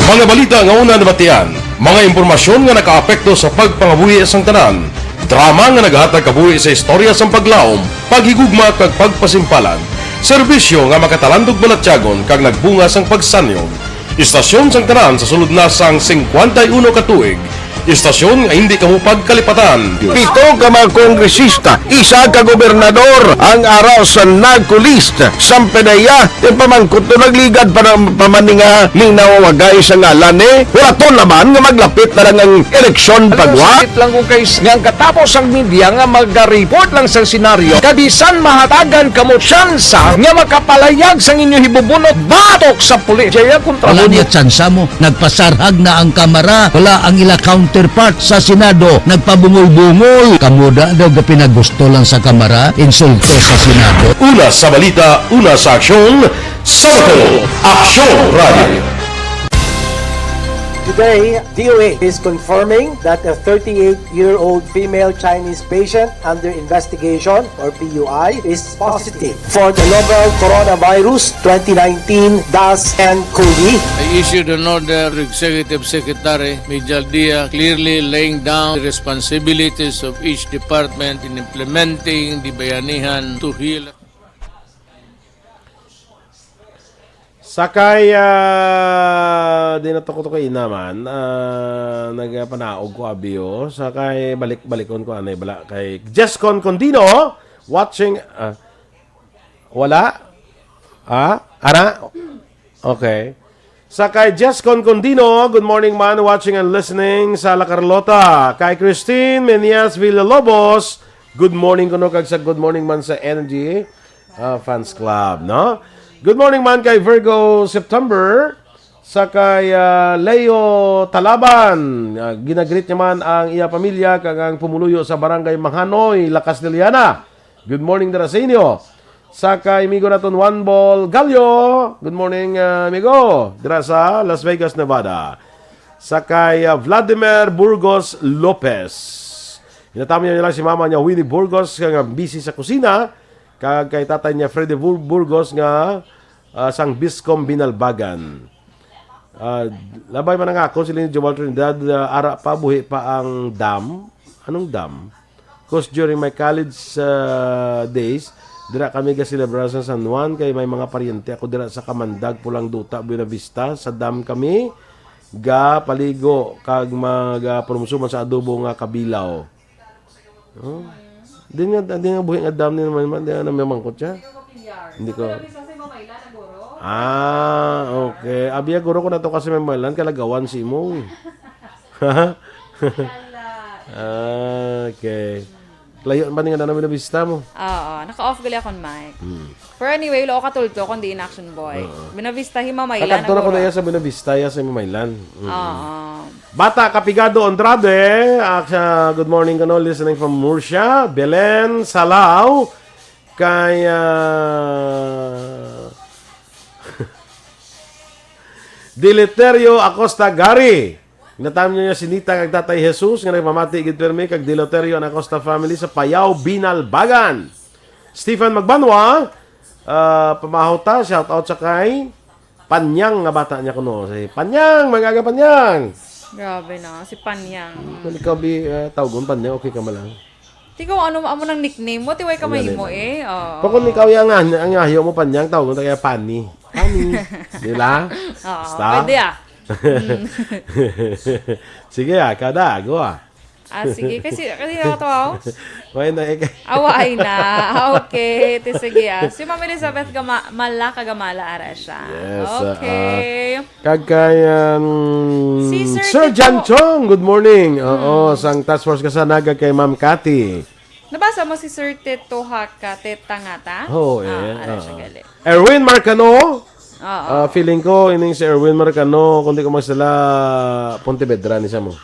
Mga balita nga una nabatian, mga impormasyon nga nakaapekto sa pagpangabuhi sang tanan, drama nga nagahatag kabuhi sa istorya sang paglaom, paghigugma kag pagpasimpalan, serbisyo nga makatalandog balatyagon kag nagbunga sang pagsanyog. Istasyon sang tanan sa sulod na sang singkwenta y uno ka tuig. Istasyon nga hindi kamo pagkalipatan. Pito ka mga kongresista, isa ka gobernador ang ara sa NAGCO list. Sampanaya, ipamangkot to, nagligad pa na, pa man ni nga ning nawawagay sa ngalan ni. Hulaton naman nga maglapit na lang ang eleksyon pagwa. Sakit lang ko kay s-, nga ang katapos ang media nga mag-report lang sa senaryo, kabisan mahatagan kamo tsansa nga makapalayag sang inyo hibubunot batok sa pulis. Jaya kontra Wala mo. Niya tsansa mo. Nagpasarhag na ang Kamara. Wala ang ila counterpart sa Senado. Nagpabungol-bungol. Kamo da daw gapinagusto lang sa Kamara, insulto sa Senado. Una sa balita, una sa aksyon, sa Aksyon Radio. Today, D O H is confirming that a thirty-eight-year-old female Chinese patient under investigation, or P U I, is positive for the novel coronavirus twenty nineteen dash N COVID. I issued an order to Executive Secretary Mijal Dia, clearly laying down the responsibilities of each department in implementing the Bayanihan to Heal. Sakay, ah, di na to ko to kay inaman. Ah, nagpanaog ko, abyo. Sakay, balik-balikon ko, anay bala. Kay Jescon Condino, watching, ah, wala? Ha? Ara? Okay. Sakay Jescon Condino, good morning man, watching and listening sa La Carlota. Kay Christine Menias Villalobos, good morning kuno kag sa good morning man sa Energy ah, Fans Club, no? Good morning man kay Virgo September, sa kay ah, Leo Talaban. Ah, ginagreet niya man ang iya pamilya kag ang pumuluyo sa Barangay Manghanoy, La Castellana. Good morning dira sa inyo. Sa kay amigo naton Juan Bol Gallo. Good morning, ah, amigo. Dira sa Las Vegas, Nevada. Sa kay ah, Vladimir Burgos Lopez. Inataman niya lang si mama niya, Winnie Burgos, nga busy sa kusina. Kag kay tatay niya, Freddy Bur- Burgos, nga ah, sang Biscom Binalbagan. Ah, labay man ang akon, siling ni Joel Trinidad, ah, ara pa, buhi pa ang dam. Anong dam? Cause during my college ah, days, dira kami gaselebrar sa San Juan kay may mga paryente ako dira sa Kamandag, Pulang Duta, Buena Vista. Sa dam kami gapaligo kag magapromsuman sa adobo nga kabilaw. Oh. Di nga, di nga buhi nga dam ni naman man, di nga namamangkot siya. Hindi ko. Ah, okay. Abi ya guro ko na to kasi may malan kalagawan si imo. Ah, okay. Layo pa ni nga na Buena Vista mo. Oo, naka-off gali akong mic. Hmm. Pero anyway, wala ko katulto kung di in action boy. Buena Vista, Himamaylan. Kakadto na ko na iya sa Buena Vista, iya sa Himamaylan. Mm. Oo. Bata Kapigado Andrade, ah, sa good morning kano, listening from Murcia, Belen, Salao, kay ah, Diliterio Acosta Gari. Natam niya si Nita kag Tatay Jesus nga nagpamati gid pirmi kag Diliterio and Acosta family sa Payaw, Binalbagan. Stephen Magbanwa, ah, pamahaw ta, shout out sa kay Panyang nga bata niya kuno. Si Panyang, mag-aga Panyang. Grabe na, si Panyang. Kung ikaw bi uh, tawgon Panyang, okay ka malang. Tikaw, ano amo nang nickname mo? Tiway ka mahimo eh. Oh. Pag kung ikaw yung ang, ang ahyo mo Panyang, tawgon ta kaya Pani. Pani. Di ba? Oo, pwede ah. Sige ah, kada, go ah. Ah, sige. Kasi, kasi ako to, oh. Why na eh? Away na. Ah, okay. Te, sige, ah. Si Ma'am Elizabeth Gama Mala Kagamala, ara siya. Yes, ah, Okay. Kag kay um, Si Sir Sir Tito. Jan Chong, good morning. Oo, sang Task Force Kasanaga kay Ma'am Cathy. Nabasa mo si Sir Tito Haka Teta Ngata? Oo, eh, Ah, ara oo. siya gali. Erwin Marcano. Oo. Ah, feeling ko ining si Erwin Marcano, kung di ko magsala, Pontevedra ni siya mo.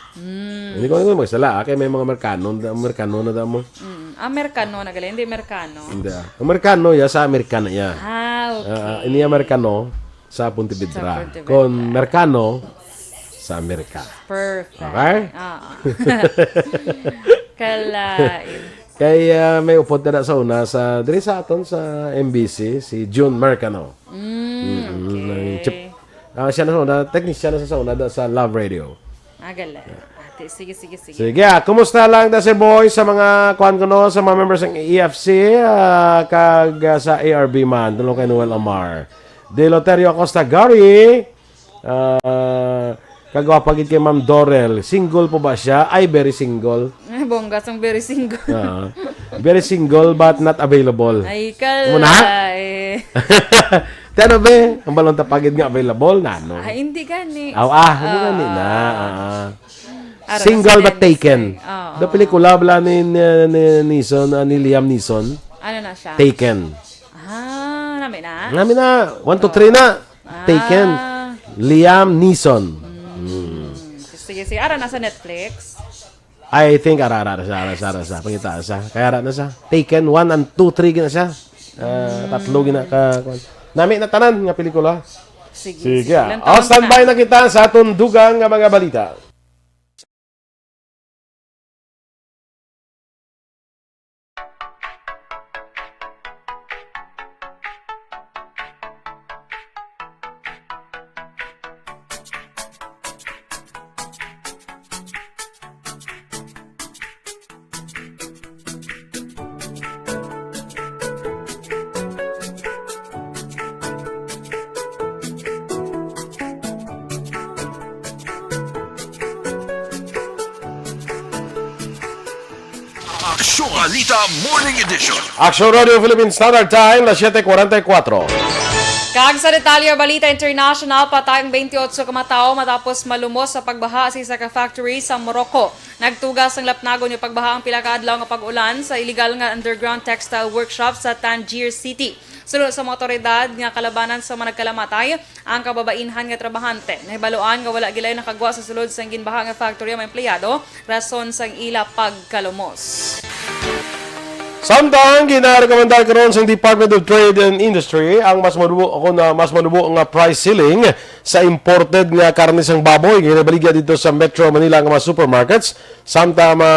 Hindi ko, hindi ko magsala, ah, kay may mga Marcano, Marcano na damo. Mm, Amerikano na gali, hindi Amerikano. Hindi ah. Amerikano ya sa Amerika na ya. Ah, okay. Ah, ini Amerikano sa Pontevedra. Sa Pontevedra. Kung Merkano sa Amerika. Perfect. Okay? Oo. Kalain. Kay ah, may upod na sa una sa diri sa aton sa M B C, si June Mercano. Mm, Mm, okay. chip- Ah, siya na sa una, technician na sa una da, sa Love Radio. Ah, galing. Ate, sige, sige, sige. Sige, ah, kumusta lang da si Boy sa mga kuan ko no, sa mga members ng E F C ah, kag ah, sa A R B man, tulong kay Noel Amar. De Loterio Acosta Gary, ah, kagwapa gid kay Ma'am Dorel. Single po ba siya? Ay, very single. Ay, bongga sang very single. Ah, very single but not available. Ay, kala Muna? eh. Tano be, ang balon tapagid nga available na, no? Ah, hindi gani. Aw, ah, mo gani na. Ah. Ara, Single si but Dennis taken. eh. Oo. Do pelikula bala ni, ni, ni Neeson, ah, ni Liam Neeson. Ano na siya? Taken. Ah, nami na. Nami na, one to three na. Taken. Ah. Liam Neeson. Sige, sige. Ara na sa Netflix. I think ara ara sa ara sa ara sa pangita sa. Kaya ara na sa Taken one and two, three gina siya. Ah, tatlo gina ka kuwan. Nami na tanan nga pelikula. Sige. Sige. Lang Oh, standby na kita sa aton dugang nga mga balita. Aksyon Balita Morning Edition. Aksyon Radio Philippine Standard Time, las siete cuarenta y cuatro. Kag sa detalye, balita international, patay ang twenty-eight ka mga tawo matapos malumos sa pagbaha sa isa ka factory sa Morocco. Nagtugas ang lapnagon nga pagbaha ang pila ka adlaw nga pag-ulan sa iligal nga underground textile workshop sa Tangier City. Suno sa mga otoridad nga kalabanan sa mga nagkalamatay ang kababainhan nga trabahante. Nahibaluan nga wala gilay nakagwa sa sulod sang ginbaha nga factory ang mga empleyado, rason sang ila pagkalumos. Samtang ginarekomendar karon sang Department of Trade and Industry ang mas manubo o na mas manubo nga price ceiling sa imported nga karne sang baboy nga ginabaligya dito sa Metro Manila nga mga supermarkets, samtang mga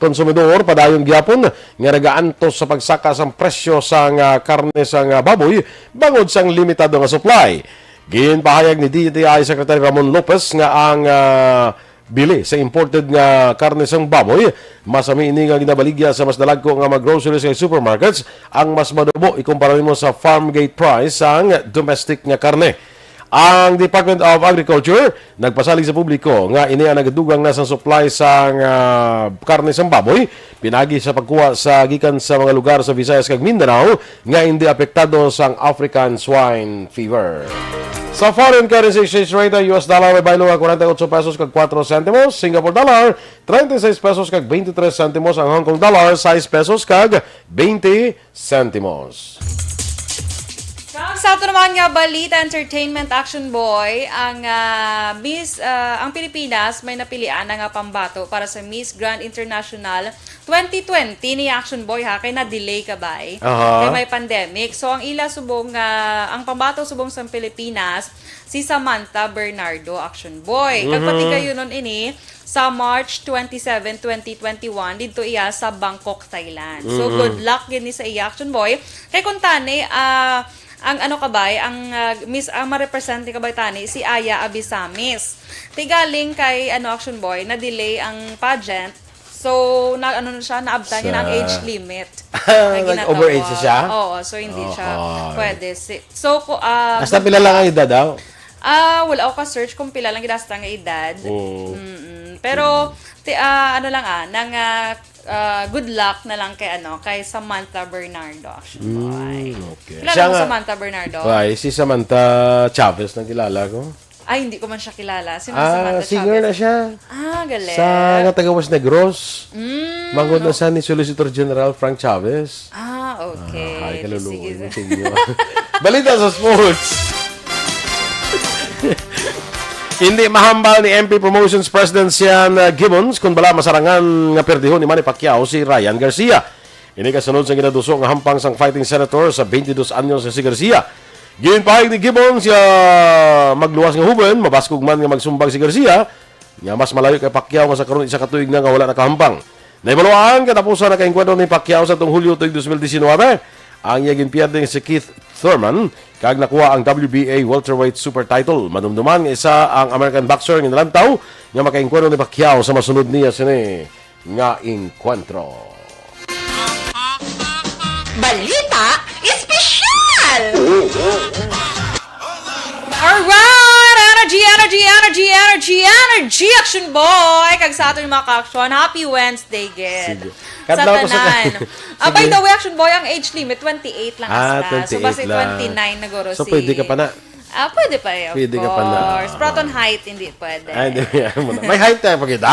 konsumidor padayon gyapon nga nagaantos sa pagsaka sang presyo sang ah, karne sang ah, baboy bangod sang limitado nga supply. Ginpahayag ni D T I Secretary Ramon Lopez nga ang ah, bili sa imported nga karne sang baboy masami ini nga ginabaligya sa mas dalagko nga mga groceries kag supermarkets ang mas manubo ikumpara nimo sa farm gate price sang domestic nga karne. Ang Department of Agriculture nagpasalig sa publiko nga ini ang nagadugang na sa supply sang ah, karne sang baboy pinagi sa pagkuha sa gikan sa mga lugar sa Visayas kag Mindanao nga hindi apektado sang African swine fever. Sa foreign currency exchange rate, ang U S dollar may baylo nga forty-eight pesos kag four centimos, Singapore dollar thirty-six pesos kag twenty-three centimos, ang Hong Kong dollar six pesos kag twenty centimos. Kag sa ato naman nga balita, entertainment, Action Boy, ang ah, Miss ah, ang Pilipinas may napilian na nga pambato para sa Miss Grand International twenty twenty ni Action Boy ha, kay na-delay ka bay. Aha. Kay may pandemic. So ang ila subong nga ang pambato subong sa Pilipinas si Samantha Bernardo, Action Boy. Kag pati kayo nun ini sa March twenty-seven, twenty twenty-one didto iya sa Bangkok, Thailand. So good luck gid ni sa iya, Action Boy. Kay kung tani ah, ang ano ka bay, ang ah, Miss ang marepresente ka bay tani si Aya Abisamis. Tigaling kay ano, Action Boy, na-delay ang pageant. So na ano na siya, naabtan niya na ang Sa- age limit. Na Nag-overage ginatawag. siya? Oo, so hindi siya Oo. Pwede. Si, so ko ah, Hasta pila lang ang edad daw? Ah, wala ako ka-search kung pila lang gid hasta nga edad. Mm. Mm-mm. Pero ti, ah, ano lang ah, nang ah, ah, good luck na lang kay ano, kay Samantha Bernardo, Action Boy. Mm, okay. Kilala Siya mo nga- Samantha Bernardo? Ay, si Samantha Chavez nang kilala ko. Ay, hindi ko man siya kilala. Sino si Ah, Samantha singer Chavez? na siya. Ah, galing. Sa nga taga West Negros. Mm, Manghod na no. sa ni Solicitor General Frank Chavez. Ah, okay. Ay, kaluluoy Sige. mo sa inyo. Balita sa sports. Hindi mahambal ni M P Promotions President Sian uh, Gibbons kung bala masarangan nga perdihon ni Manny Pacquiao si Ryan Garcia. Ini kasunod sa ginaduso nga hampang sang fighting senator sa twenty-dos anyos nga si Garcia. Ginpahayag ni Gibbons nga magluwas nga huben, mabaskog man nga magsumbag si Garcia, nga mas malayo kay Pacquiao nga sa karon isa ka tuig na nga wala nakahampang. Nahibaluan, katapusan nakaengkwentro ni Pacquiao sa tong Hulyo tuig dos mil disinwebe. Ang iya ginpierde si Keith Thurman kag nakuha ang W B A welterweight super title. Madumduman nga isa ang American boxer nga nalantaw nga makaengkwentro ni Pacquiao sa masunod niya sini nga engkwentro. Balita Espesyal! Alright! Energy, energy, energy, energy, energy, Action Boy! Kag sa aton mga ka-action, happy Wednesday, gid. Sige. Sa Kadlaw ko sa tanan. kay- Ah, by Sige. the way, Action Boy, ang age limit, twenty-eight lang Ah, hasta. So, twenty-eight basi lang. twenty-nine na guro So, si pwede ka pa na. Ah, pwede pa eh, of Pwede ka pa na. course. Pero aton height, hindi pwede. Ay, hindi mo na. May height tayo pag ito?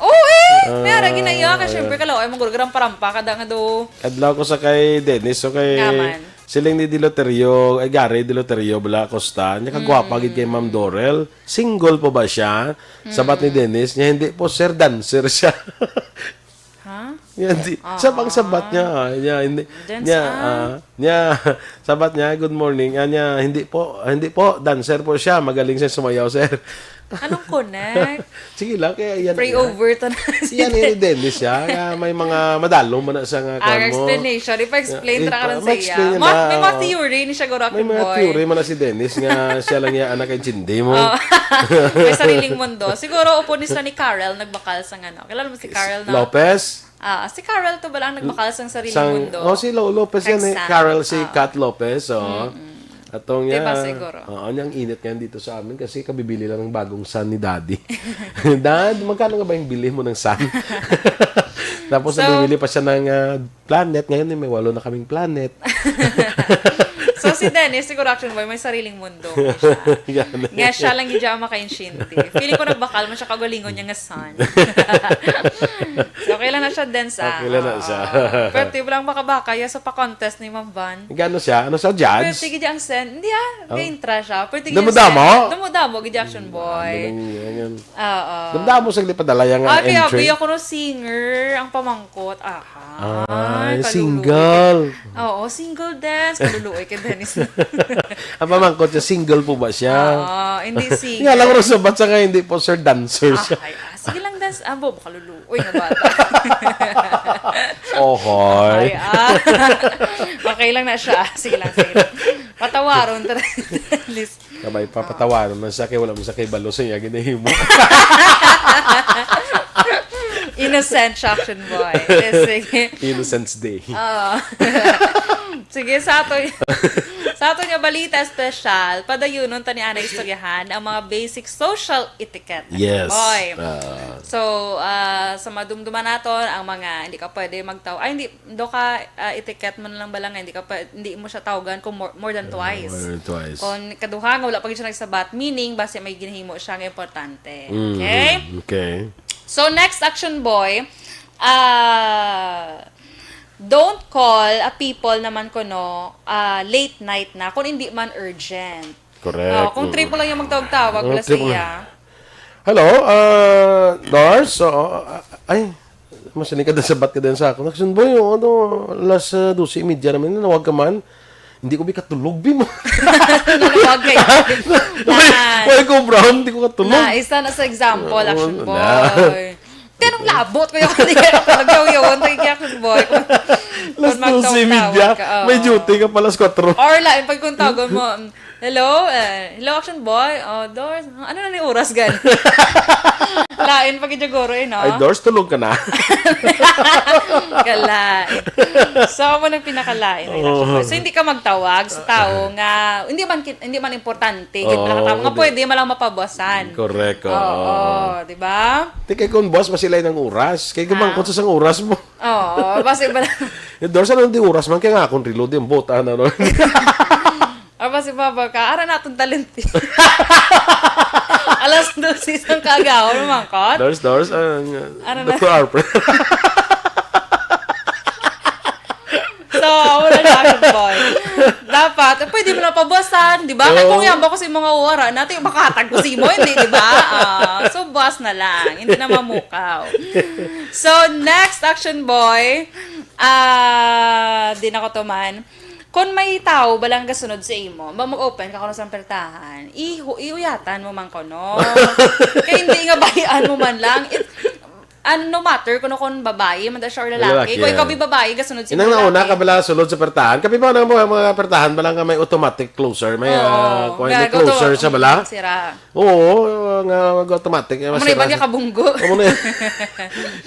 Oo eh! May Ah, ara ginaya ka, ah, syempre, kalaw ay mong gurugurang parampa ka da nga do. Kadlaw ko sa kay Dennis, so kay Naman. siling ni Diloterio, ay Gary Diloterio, bala, Costa, niya kagwapa gid kay Ma'am Dorel. Single po ba siya? Sabat ni Dennis, niya hindi po, sir, dancer siya. Ha? Yan, di, sa pang sabat niya, ah, niya, hindi, Dance, niya, ah. ah, niya, sabat niya, "Good morning." Ah, niya, "Hindi po, ah, hindi po, dancer po siya, magaling siya sumayaw, sir." Anong connect? Sige lang, kaya yan, Pray yan. over to na si Yan, ni Dennis siya, nga may mga madalom man na siya nga Ang kwan mo. explanation, ipa-explain Yeah, ra ka ipa-, lang sa iya. ma-explain Ma-, na, may mga oo. theory ni siya, guro, May mga boy. theory man na si Dennis nga siya lang iya ang nakaintindi mo. Oo. May sariling mundo. Siguro, upod ni sila ni Carl, nagbakal sa ano. Kilala mo si Carl, no? Lopez? Ah, si Carol to ba lang nagbakal sang sarili Sang, mundo? oh, si Lo Lopez yan eh. Exact. Carol, si Ah. Kat Lopez, oh. Mm-mm. Atong Diba niya, siguro? Oo, niyang init ngayon dito sa amin kasi kabibili lang ng bagong sun ni Daddy. "Dad, magkano nga ba yung bili mo ng sun?" Tapos So, nabibili pa siya ng ah, planet. Ngayon eh, may walo na kaming planet. So, si Dennis, siguro, Action Boy, may sariling mundo siya. Gani. Nga siya lang gid ang makaintindi. Feeling ko nagbakal man siya kaugalingon niya nga sun. So, okay lang na siya, Dennis, ah. Okay lang na siya. Oo. Pero tiyo lang makabaka, ya sa pa-contest ni Ma'am Van. Gano siya? Ano siya, judge? Pero sige, ang sen-, hindi ah, Oh. gaintra siya. Pero sige, Damo-damo? sen-, damo-damo, gid, Action Boy. Ano lang yan? Oo. Damdamo sa padala yang Ah, kaya entry. Biya ko no singer ang pamangkot. Aha. Ay, Ay, kaluluoy single. kay, oo, single dance. Kaluluoy kay Dennis. Ang pamangkot niya, single po ba siya? Oo, hindi single. Nga lang, Rosa, ba't sa nga hindi po, sir, dancer siya? Ah, ay, ah, sige lang, dance. Ah, bo, kaluluoy nga bata. Ohoy. Ay, ah. Okay lang na siya. Sige lang, sige lang. Patawaron, ta-, Dennis. Kabay pa, Ah. patawaron man siya kay wala man siya kay balo sa iya ginahimo. Innocent siya, Action Boy. Eh, sige. Innocence Day. Oo. Sige, sa ato, sa ato nga balita espesyal, padayunon ta ni ana istoryahan ang mga basic social etiquette. Yes. Boy. Ah. So, ah, sa madumduman naton, ang mga hindi ka pwede magtaw-, ay, hindi, do ka, ah, etiquette mo na lang bala nga, hindi ka pa, hindi mo siya tawgan kung more, more than Ah, twice. more than twice. Kung kaduha nga wala pa gyud siya nagsabat, meaning basi may ginahimo siya nga importante. Mm, Okay? okay. So, next, Action Boy, ah, don't call a people naman kuno, ah, late night na kung hindi man urgent. Correct. Oh, kung Mm. triple lang yung magtawag-tawag, Oh, wala triple. siya. Hello, ah, Dors? Oo, ah, ay, mas sining ka sabat ka din sa akon. Action Boy, oh, ano, alas, ah, dose y media naman, nanawag ka man. Hindi ko bi katulog, bi mo. Nanawag kayo. Why, Nan. why ko, Brown? Hindi ko katulog. Na, isa na sa example, Oo, Action na. Boy. Tinong labot ko yung hindi ko katulog. Yaw, yaw, ang tagi, Action Boy. Kung, Alas kung dose y media, magtawag-tawag ka, oo. may duty ka pa alas kwatro. Or lain, pag kung tawagon mo, "Hello, eh, hello, Action Boy. Oh, Dors, ano na ni oras, gan?" Lain pag siguro, eh, no? Ay, Dors, tulog ka na. Kalain. So, amo nang pinakalain, ay, Oo. Action Boy. So, hindi ka magtawag sa tao nga hindi man ki-, hindi man importante, gid Oo, pala ka tao nga hindi. pwede man lang mapabuasan. Correct, Oo, oo. di ba? Di kay kung boss, masilay ng oras. Kay Ah. gumangkot sa isang oras mo. Oo, basi ba lang? Yung Dors, ano di oras man? Kaya nga akong reload yung boat, ano, no? Ah, basi ba, ba ka? Ara naton talent. Alas dose sang kaagaw, lumangkot. Dors, Dors, ang, uh, Ano na? Doktor Alfred. So, wala na, Action Boy. Dapat, pwede mo na pabuasan, di ba? Kaya Oo. kung yan ba ko sa mga wara, natin yung makatag ko sa imo, hindi, di ba? Ah, so, buas na lang. Hindi na mamukaw. So, next, Action Boy. Ah, di na ko to man. Kung may tao ba lang gasunod sa imo, ba mag-open ka kuno sa pertahan, ihu-, iuyatan mo man kuno. Kay hindi nga bayaan mo man lang. It, and no matter kuno kung babayi man da siya or lalaki. Lalaki, Kung ikaw ah. bi babayi, gasunod sa Inang nauna ka lalaki. bala sulod sa pertahan? Kami ba nang mga, mga pertahan bala nga may automatic closer? May, Oo. ah, kung may Gago to, closer sa bala? sira. Oo, nga mag-automatic, eh, Amo na masira iba niya siya. kabunggo. Amo na yun.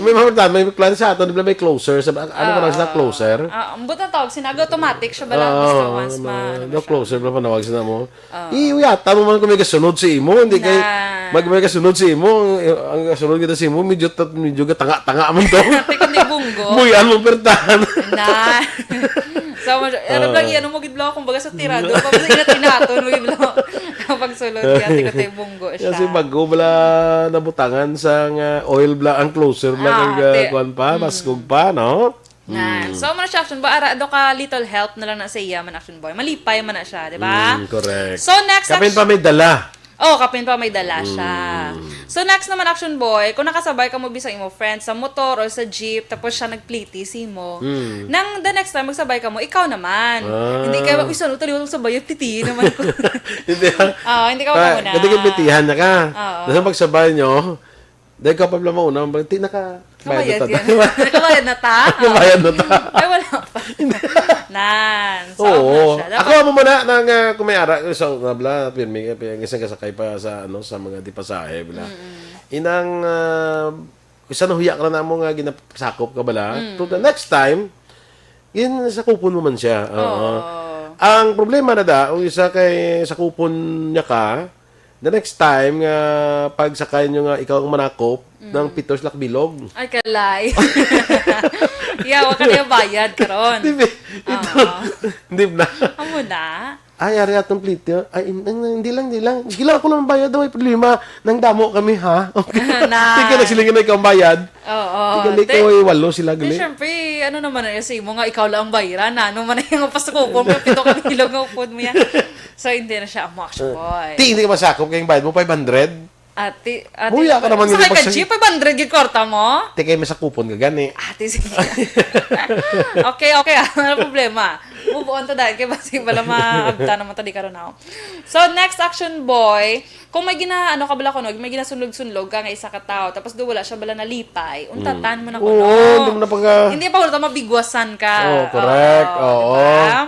May mga tama, may plan sa ato, di ba, may closer sa, ano ka lang sila, Oo. closer? Ah, ambot ang tawag, sinaga automatic siya bala, Oo, basta once ma-, ma-, ano no, siya. closer, bala panawag sila mo. Oo. Iuyatan mo man kung may kasunod si imo, hindi kay, Na. mag-, may kasunod si imo, ang, ang kasunod kita si imo, medyo tat-, medyo gatanga-tanga man to. Ate, kung di bunggo. Buyan mo, pertahan. Na. So, mas-, ano Ah. lang yan, mo gid bala, kumbaga sa tirado, pag sa inat-inaton, mo gid bala. Pagsulod niya, ate, kung di bunggo siya. Kasi bago bala nabutangan sa nga oil bala, ang closer bala, Ah, kag, ah, te-, kuwan pa, mm. baskog pa, no? Yan. Mm. So, man siya, Action Boy, ara, do ka little help na lang na sa iya, man, Action Boy. Malipay man na siya, di ba? Mm, correct. So, next Kapin action pa may dala. Oh, kapin pa may dala siya. So, next naman, Action Boy, kung nakasabay ka mo bisang imo friend sa motor or sa jeep, tapos siya nagpliti sa imo, nang the next time magsabay ka mo, ikaw naman. Ah. Hindi ka, "Uy, saan ito? Di mo sabay, pliti naman ko." Hindi, ah. Ah, hindi ka Ah, muna. Hindi ka plitihan na ka. Oo. Nasa pagsabay nyo, dahil ka pa pala mauna, ti naka-, Kabayad bayad na ta. Yan. Nakabayad na ta? Nakabayad na ta? Ay, wala pa. Nan, so, Oo. Siya. Dapat Ako mo muna nang, ah, kung may ara, so, nga bla, pirmi, pirmi, isang kasakay pa sa, ano, sa mga di pasahe, bla. Inang, ah, isa na huya ka na mo nga ginasakop ka bala. To the next time, yun, sakupon mo man siya. Oo. Oo. Ang problema na da, kung isa kay sakupon niya ka, the next time nga pagsakay nyo nga ikaw ang manakop, ng pito sila bilog. Ay, kalay. Yeah, wa ka na bayad karon. Di ba? Ito, Oo. di ba? Amo na. Ay, ari atong plito. Ay, in-, in-, hindi lang, hindi lang. Sige lang, ako lang bayad, way problema. Nang damo kami, ha? Okay. Na. Sige na sila nga ikaw ang bayad. Oo. Sige, Te, ikaw ay walo sila, te, gali. Syempre, ano naman na sa imo nga ikaw lang ang bayaran, ano man na yung pasakupon mo, pito ka bilog nga upod mo yan. So, hindi na siya amo, Action Boy. Ti, hindi ka masakop kay ang bayad mo, five hundred. Ati, ati, Buya ka naman sakay yung ka pagsa- jeep, five hundred yung kwarta mo? Ti, kay may sakupon ka gani. Ati, sige. Okay, okay, ah, wala problema. Move on to that, kay basi wala maabta naman to di karon ako. So, next, Action Boy, kung may gina, ano ka bala kuno, may ginasunlog-sunlog ka nga isa ka tao, tapos do wala siya bala nalipay, untatan mo na Oo, kuno. hindi mo na pagka- Hindi pa kuno mabigwasan ka. Oo, correct. Oo, Oo. di ba?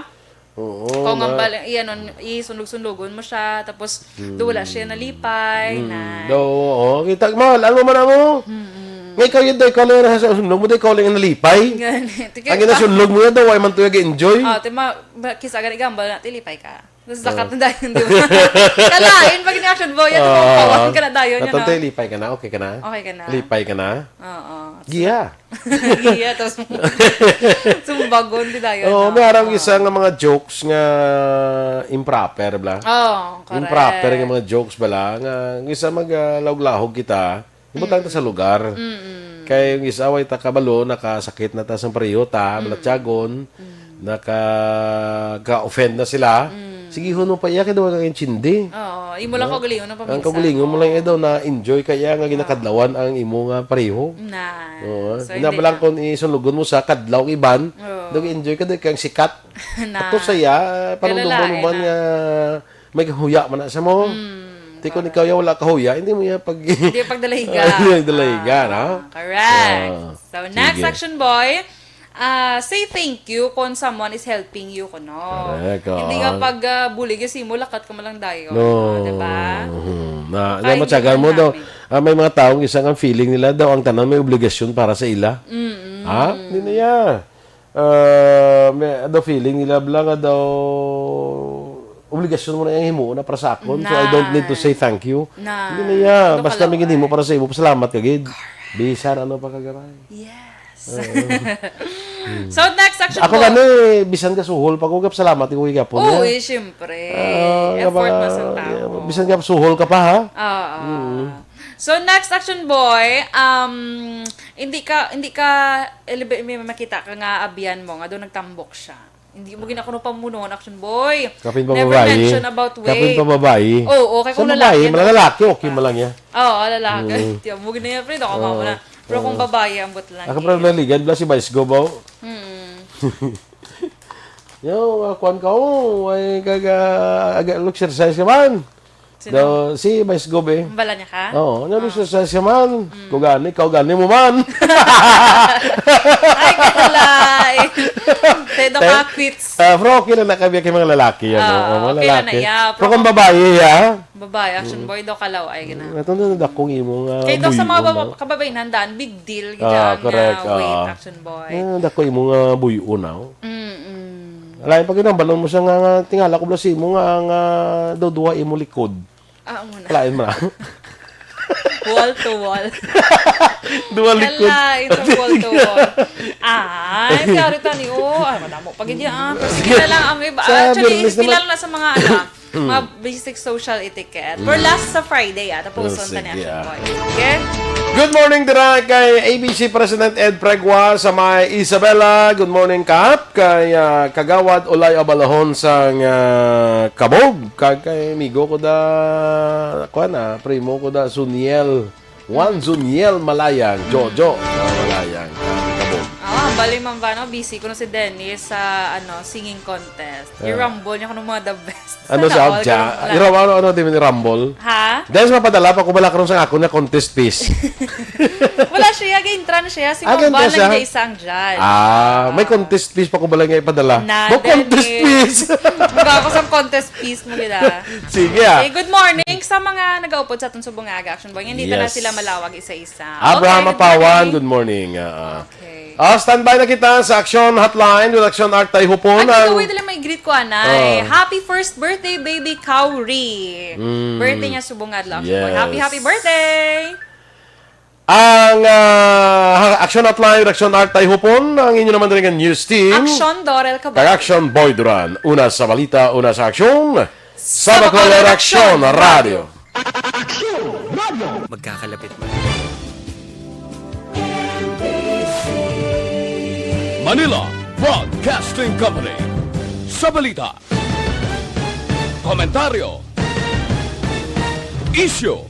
Oo, Kung ang nga. bal-, iyan, isunlog-sunlogon mo siya, tapos do wala siya nalipay, Mm, na. do, oo. Kita, mahal, ano man mo? Mm-mm. Nga ikaw yun, day, ikaw lang yung nasa sunlog mo, day, ikaw lang yung nalipay. Gani. Tika- Ang ginasunlog mo yan daw, ay man to yung enjoy. Oh, tima, ba, kisa gani gambal na, tilipay ka. Tapos Oh. dakat na dahil, di ba? Kalain, pag ni-action boy, yan, Ah, tumatawa ka na dayon, yan, Natang no? tayo, lipay ka na, okay ka na? Okay ka na. Lipay ka na? Oo. Giya. Iya, tapos sumbagon, di dayon, Oo, no? may arang Oo. isa nga mga jokes nga improper, bla? Oh, correct. Improper nga mga jokes, bala? Nga, isa mag, ah, lahog-lahog kita, ibutang ta sa lugar. Mm-mm. Kay yung isa, way ta kabalo, nakasakit na ta sa pareho ta, Mm. balatyagon, Mm. naka, ka-offend na sila. Mm. Sige, huno pa iya, kaya daw ang intindi. Oo, imo lang No? kaugalingon ang Ang pamisa. kaugalingon mo lang, Oo. eh, daw, na-enjoy ka iya nga Oo. ginakadlawan ang imo nga pareho. Na. Oo. So, Ina hindi ba lang na. kung isunlugon mo sa kadlaw ang iban, Oo. daw enjoy ka, daw kang sikat. Na. Ato sa iya, parang Kalalain dumo naman na. nga may kahuya man na sa mo. Mm, Ti kung correct. ikaw ya wala kahuya, hindi mo iya pag- Hindi pagdalahiga. Hindi pagdalahiga, Ah, no? correct. Ah, So, next sige. action, boy. Ah, say thank you kung someone is helping you, kuno. Correct, Hindi oo. nga pag, ah, bulig yung simo, lakat ka malang dayon, No. no, di ba? Mhm. Na, Ay, na matyagan hindi mo man daw, namin. ah, may mga taong isang ang feeling nila daw ang tanan may obligasyon para sa ila. Mm-mm. Ha? Hindi na iya. Ah, may, the feeling nila bala nga daw obligasyon mo na yung himuon na para sa akon. So, I don't need to Na. say thank you. Na. Hindi na iya. Ano ka Basta lang, may ginhimo ay. para sa imo, pasalamat ka gid. Bisan ano pa kagaray. Yes. Oo. So, next action Ako po. gani, bisan ka suhol pa ko, gap salamat ko gapon Oo, niya. eh, syempre. Ah, Effort nga ba, mas ang tao. yeah, bisan ka suhol ka pa, ha? Oo. Mm. So, next action, boy, um, hindi ka, hindi ka, eh, libi-, may makita ka nga abyan mo, nga doon nagtambok siya. Hindi mo gina-, kuno pamunuon, action, boy. Kapin pa Never babae. mention about Kapin weight. pa babae. Oo, kay Sa kung babae, lalaki, mga ano? lalaki, okay mo lang yan. Oo, lalaki. Mm. Tiyan mo gina yan, friend, ako Oo. mama na. Pero kung Oo. babae, ambot lang Ako, eh. pero naligan, bla si Vice Go, ba? Mm. Yo, ah, kuwan ka, oh, ay, kaga, aga, exercise ka man. Sino? Daw, si Vice Gob, eh. Ang bala niya ka? Oo, ano Ah. sa, sa, siya man? Mm. Kugani, kugani mo man. Ay, kalay. Te, daw Te, ka quits. Ah, pero okay lang na kami kay mga lalaki yan, Ah, oh, mga okay lang na, lalaki. yeah, Pero pero kung kung babae, ya. Babae, action Mm. boy, daw kalaw, ay, gina. Mm, ito na, dakong imo nga Kaya daw sa mga buyo, baba-, no? kababayan, handaan, big deal, Ah, gina, correct, nga weight, ah. action boy. Ah, dako imo nga buyo, no? Mm-mm. Lain pa gid ang balon mo siya nga, nga tingala ko bala sa imo nga, nga daw duha imo likod. Ah, amo na. Lain man. Wall to wall. Duha likod. Kalain sa wall to wall. Ay, kaya rito ni, oh. Ay, madamo pa gid yan. Pero sige na lang ang iba. Sa Actually, Biyernes naman. kilala na sa mga, ano, mga basic social etiquette. For Mm. last sa Friday, ah, tapos Oh, sa sige, International ah. Boys. Okay? Good morning dira kay A B C President Ed Pregua sa may Isabela. Good morning, Kap. Kay, ah, Kagawad Olay Abalahon sang, ah, Kabog. Kag kay amigo ko da, kuwan, ah, primo ko da, Zuniel. Juan Zuniel Malayang. Jojo Malayang. Kabog. Ah, bali man ba, no? Busy ko no si Dennis sa, ano, singing contest. Ah. I-rumble niya ko ng mga the best. Ano Sana sa all, abja? ganun lang. Iraw, ano, ano, di man i-rumble? Ha? Dahil sa mapadala pa ko bala karon sa ako na contest piece. Wala siya, ga-intra na siya. Si Ah, Ma'am ga-intra Van lang siya? niya isang judge. Ah, may contest piece pa ko bala nga ipadala. Na, Bo, contest Dennis. Piece. Baga ako sa contest piece mo gila. Sige, ah. Okay, good morning sa mga nag-aupod sa atong subong nga aga, Action Boy. Hindi ta na Yes. Sila malawag isa-isa. Abraham Okay, good Apawan, morning. Good morning. Ah, ah. Okay. Ah, standby na kita sa Action Hotline with Action Art Tay Hupon. Ay, by the Ang way, dali may greet ko, anay. Oh. Happy first birthday, baby Kauri. Mm. Birthday niya subong nga adlaw. Action Boy. Yes. Happy, happy birthday! Ang ah, Action Hotline with Action Art Tay Hupon, ang inyo naman rin ang news team. Action Dorel Cabal. Kag Action Boy Duran. Una sa balita, una sa aksyon. Sa Bacolod Action Radio. Magkakalapit na. Manila Broadcasting Company. Sa balita, komentaryo, isyu,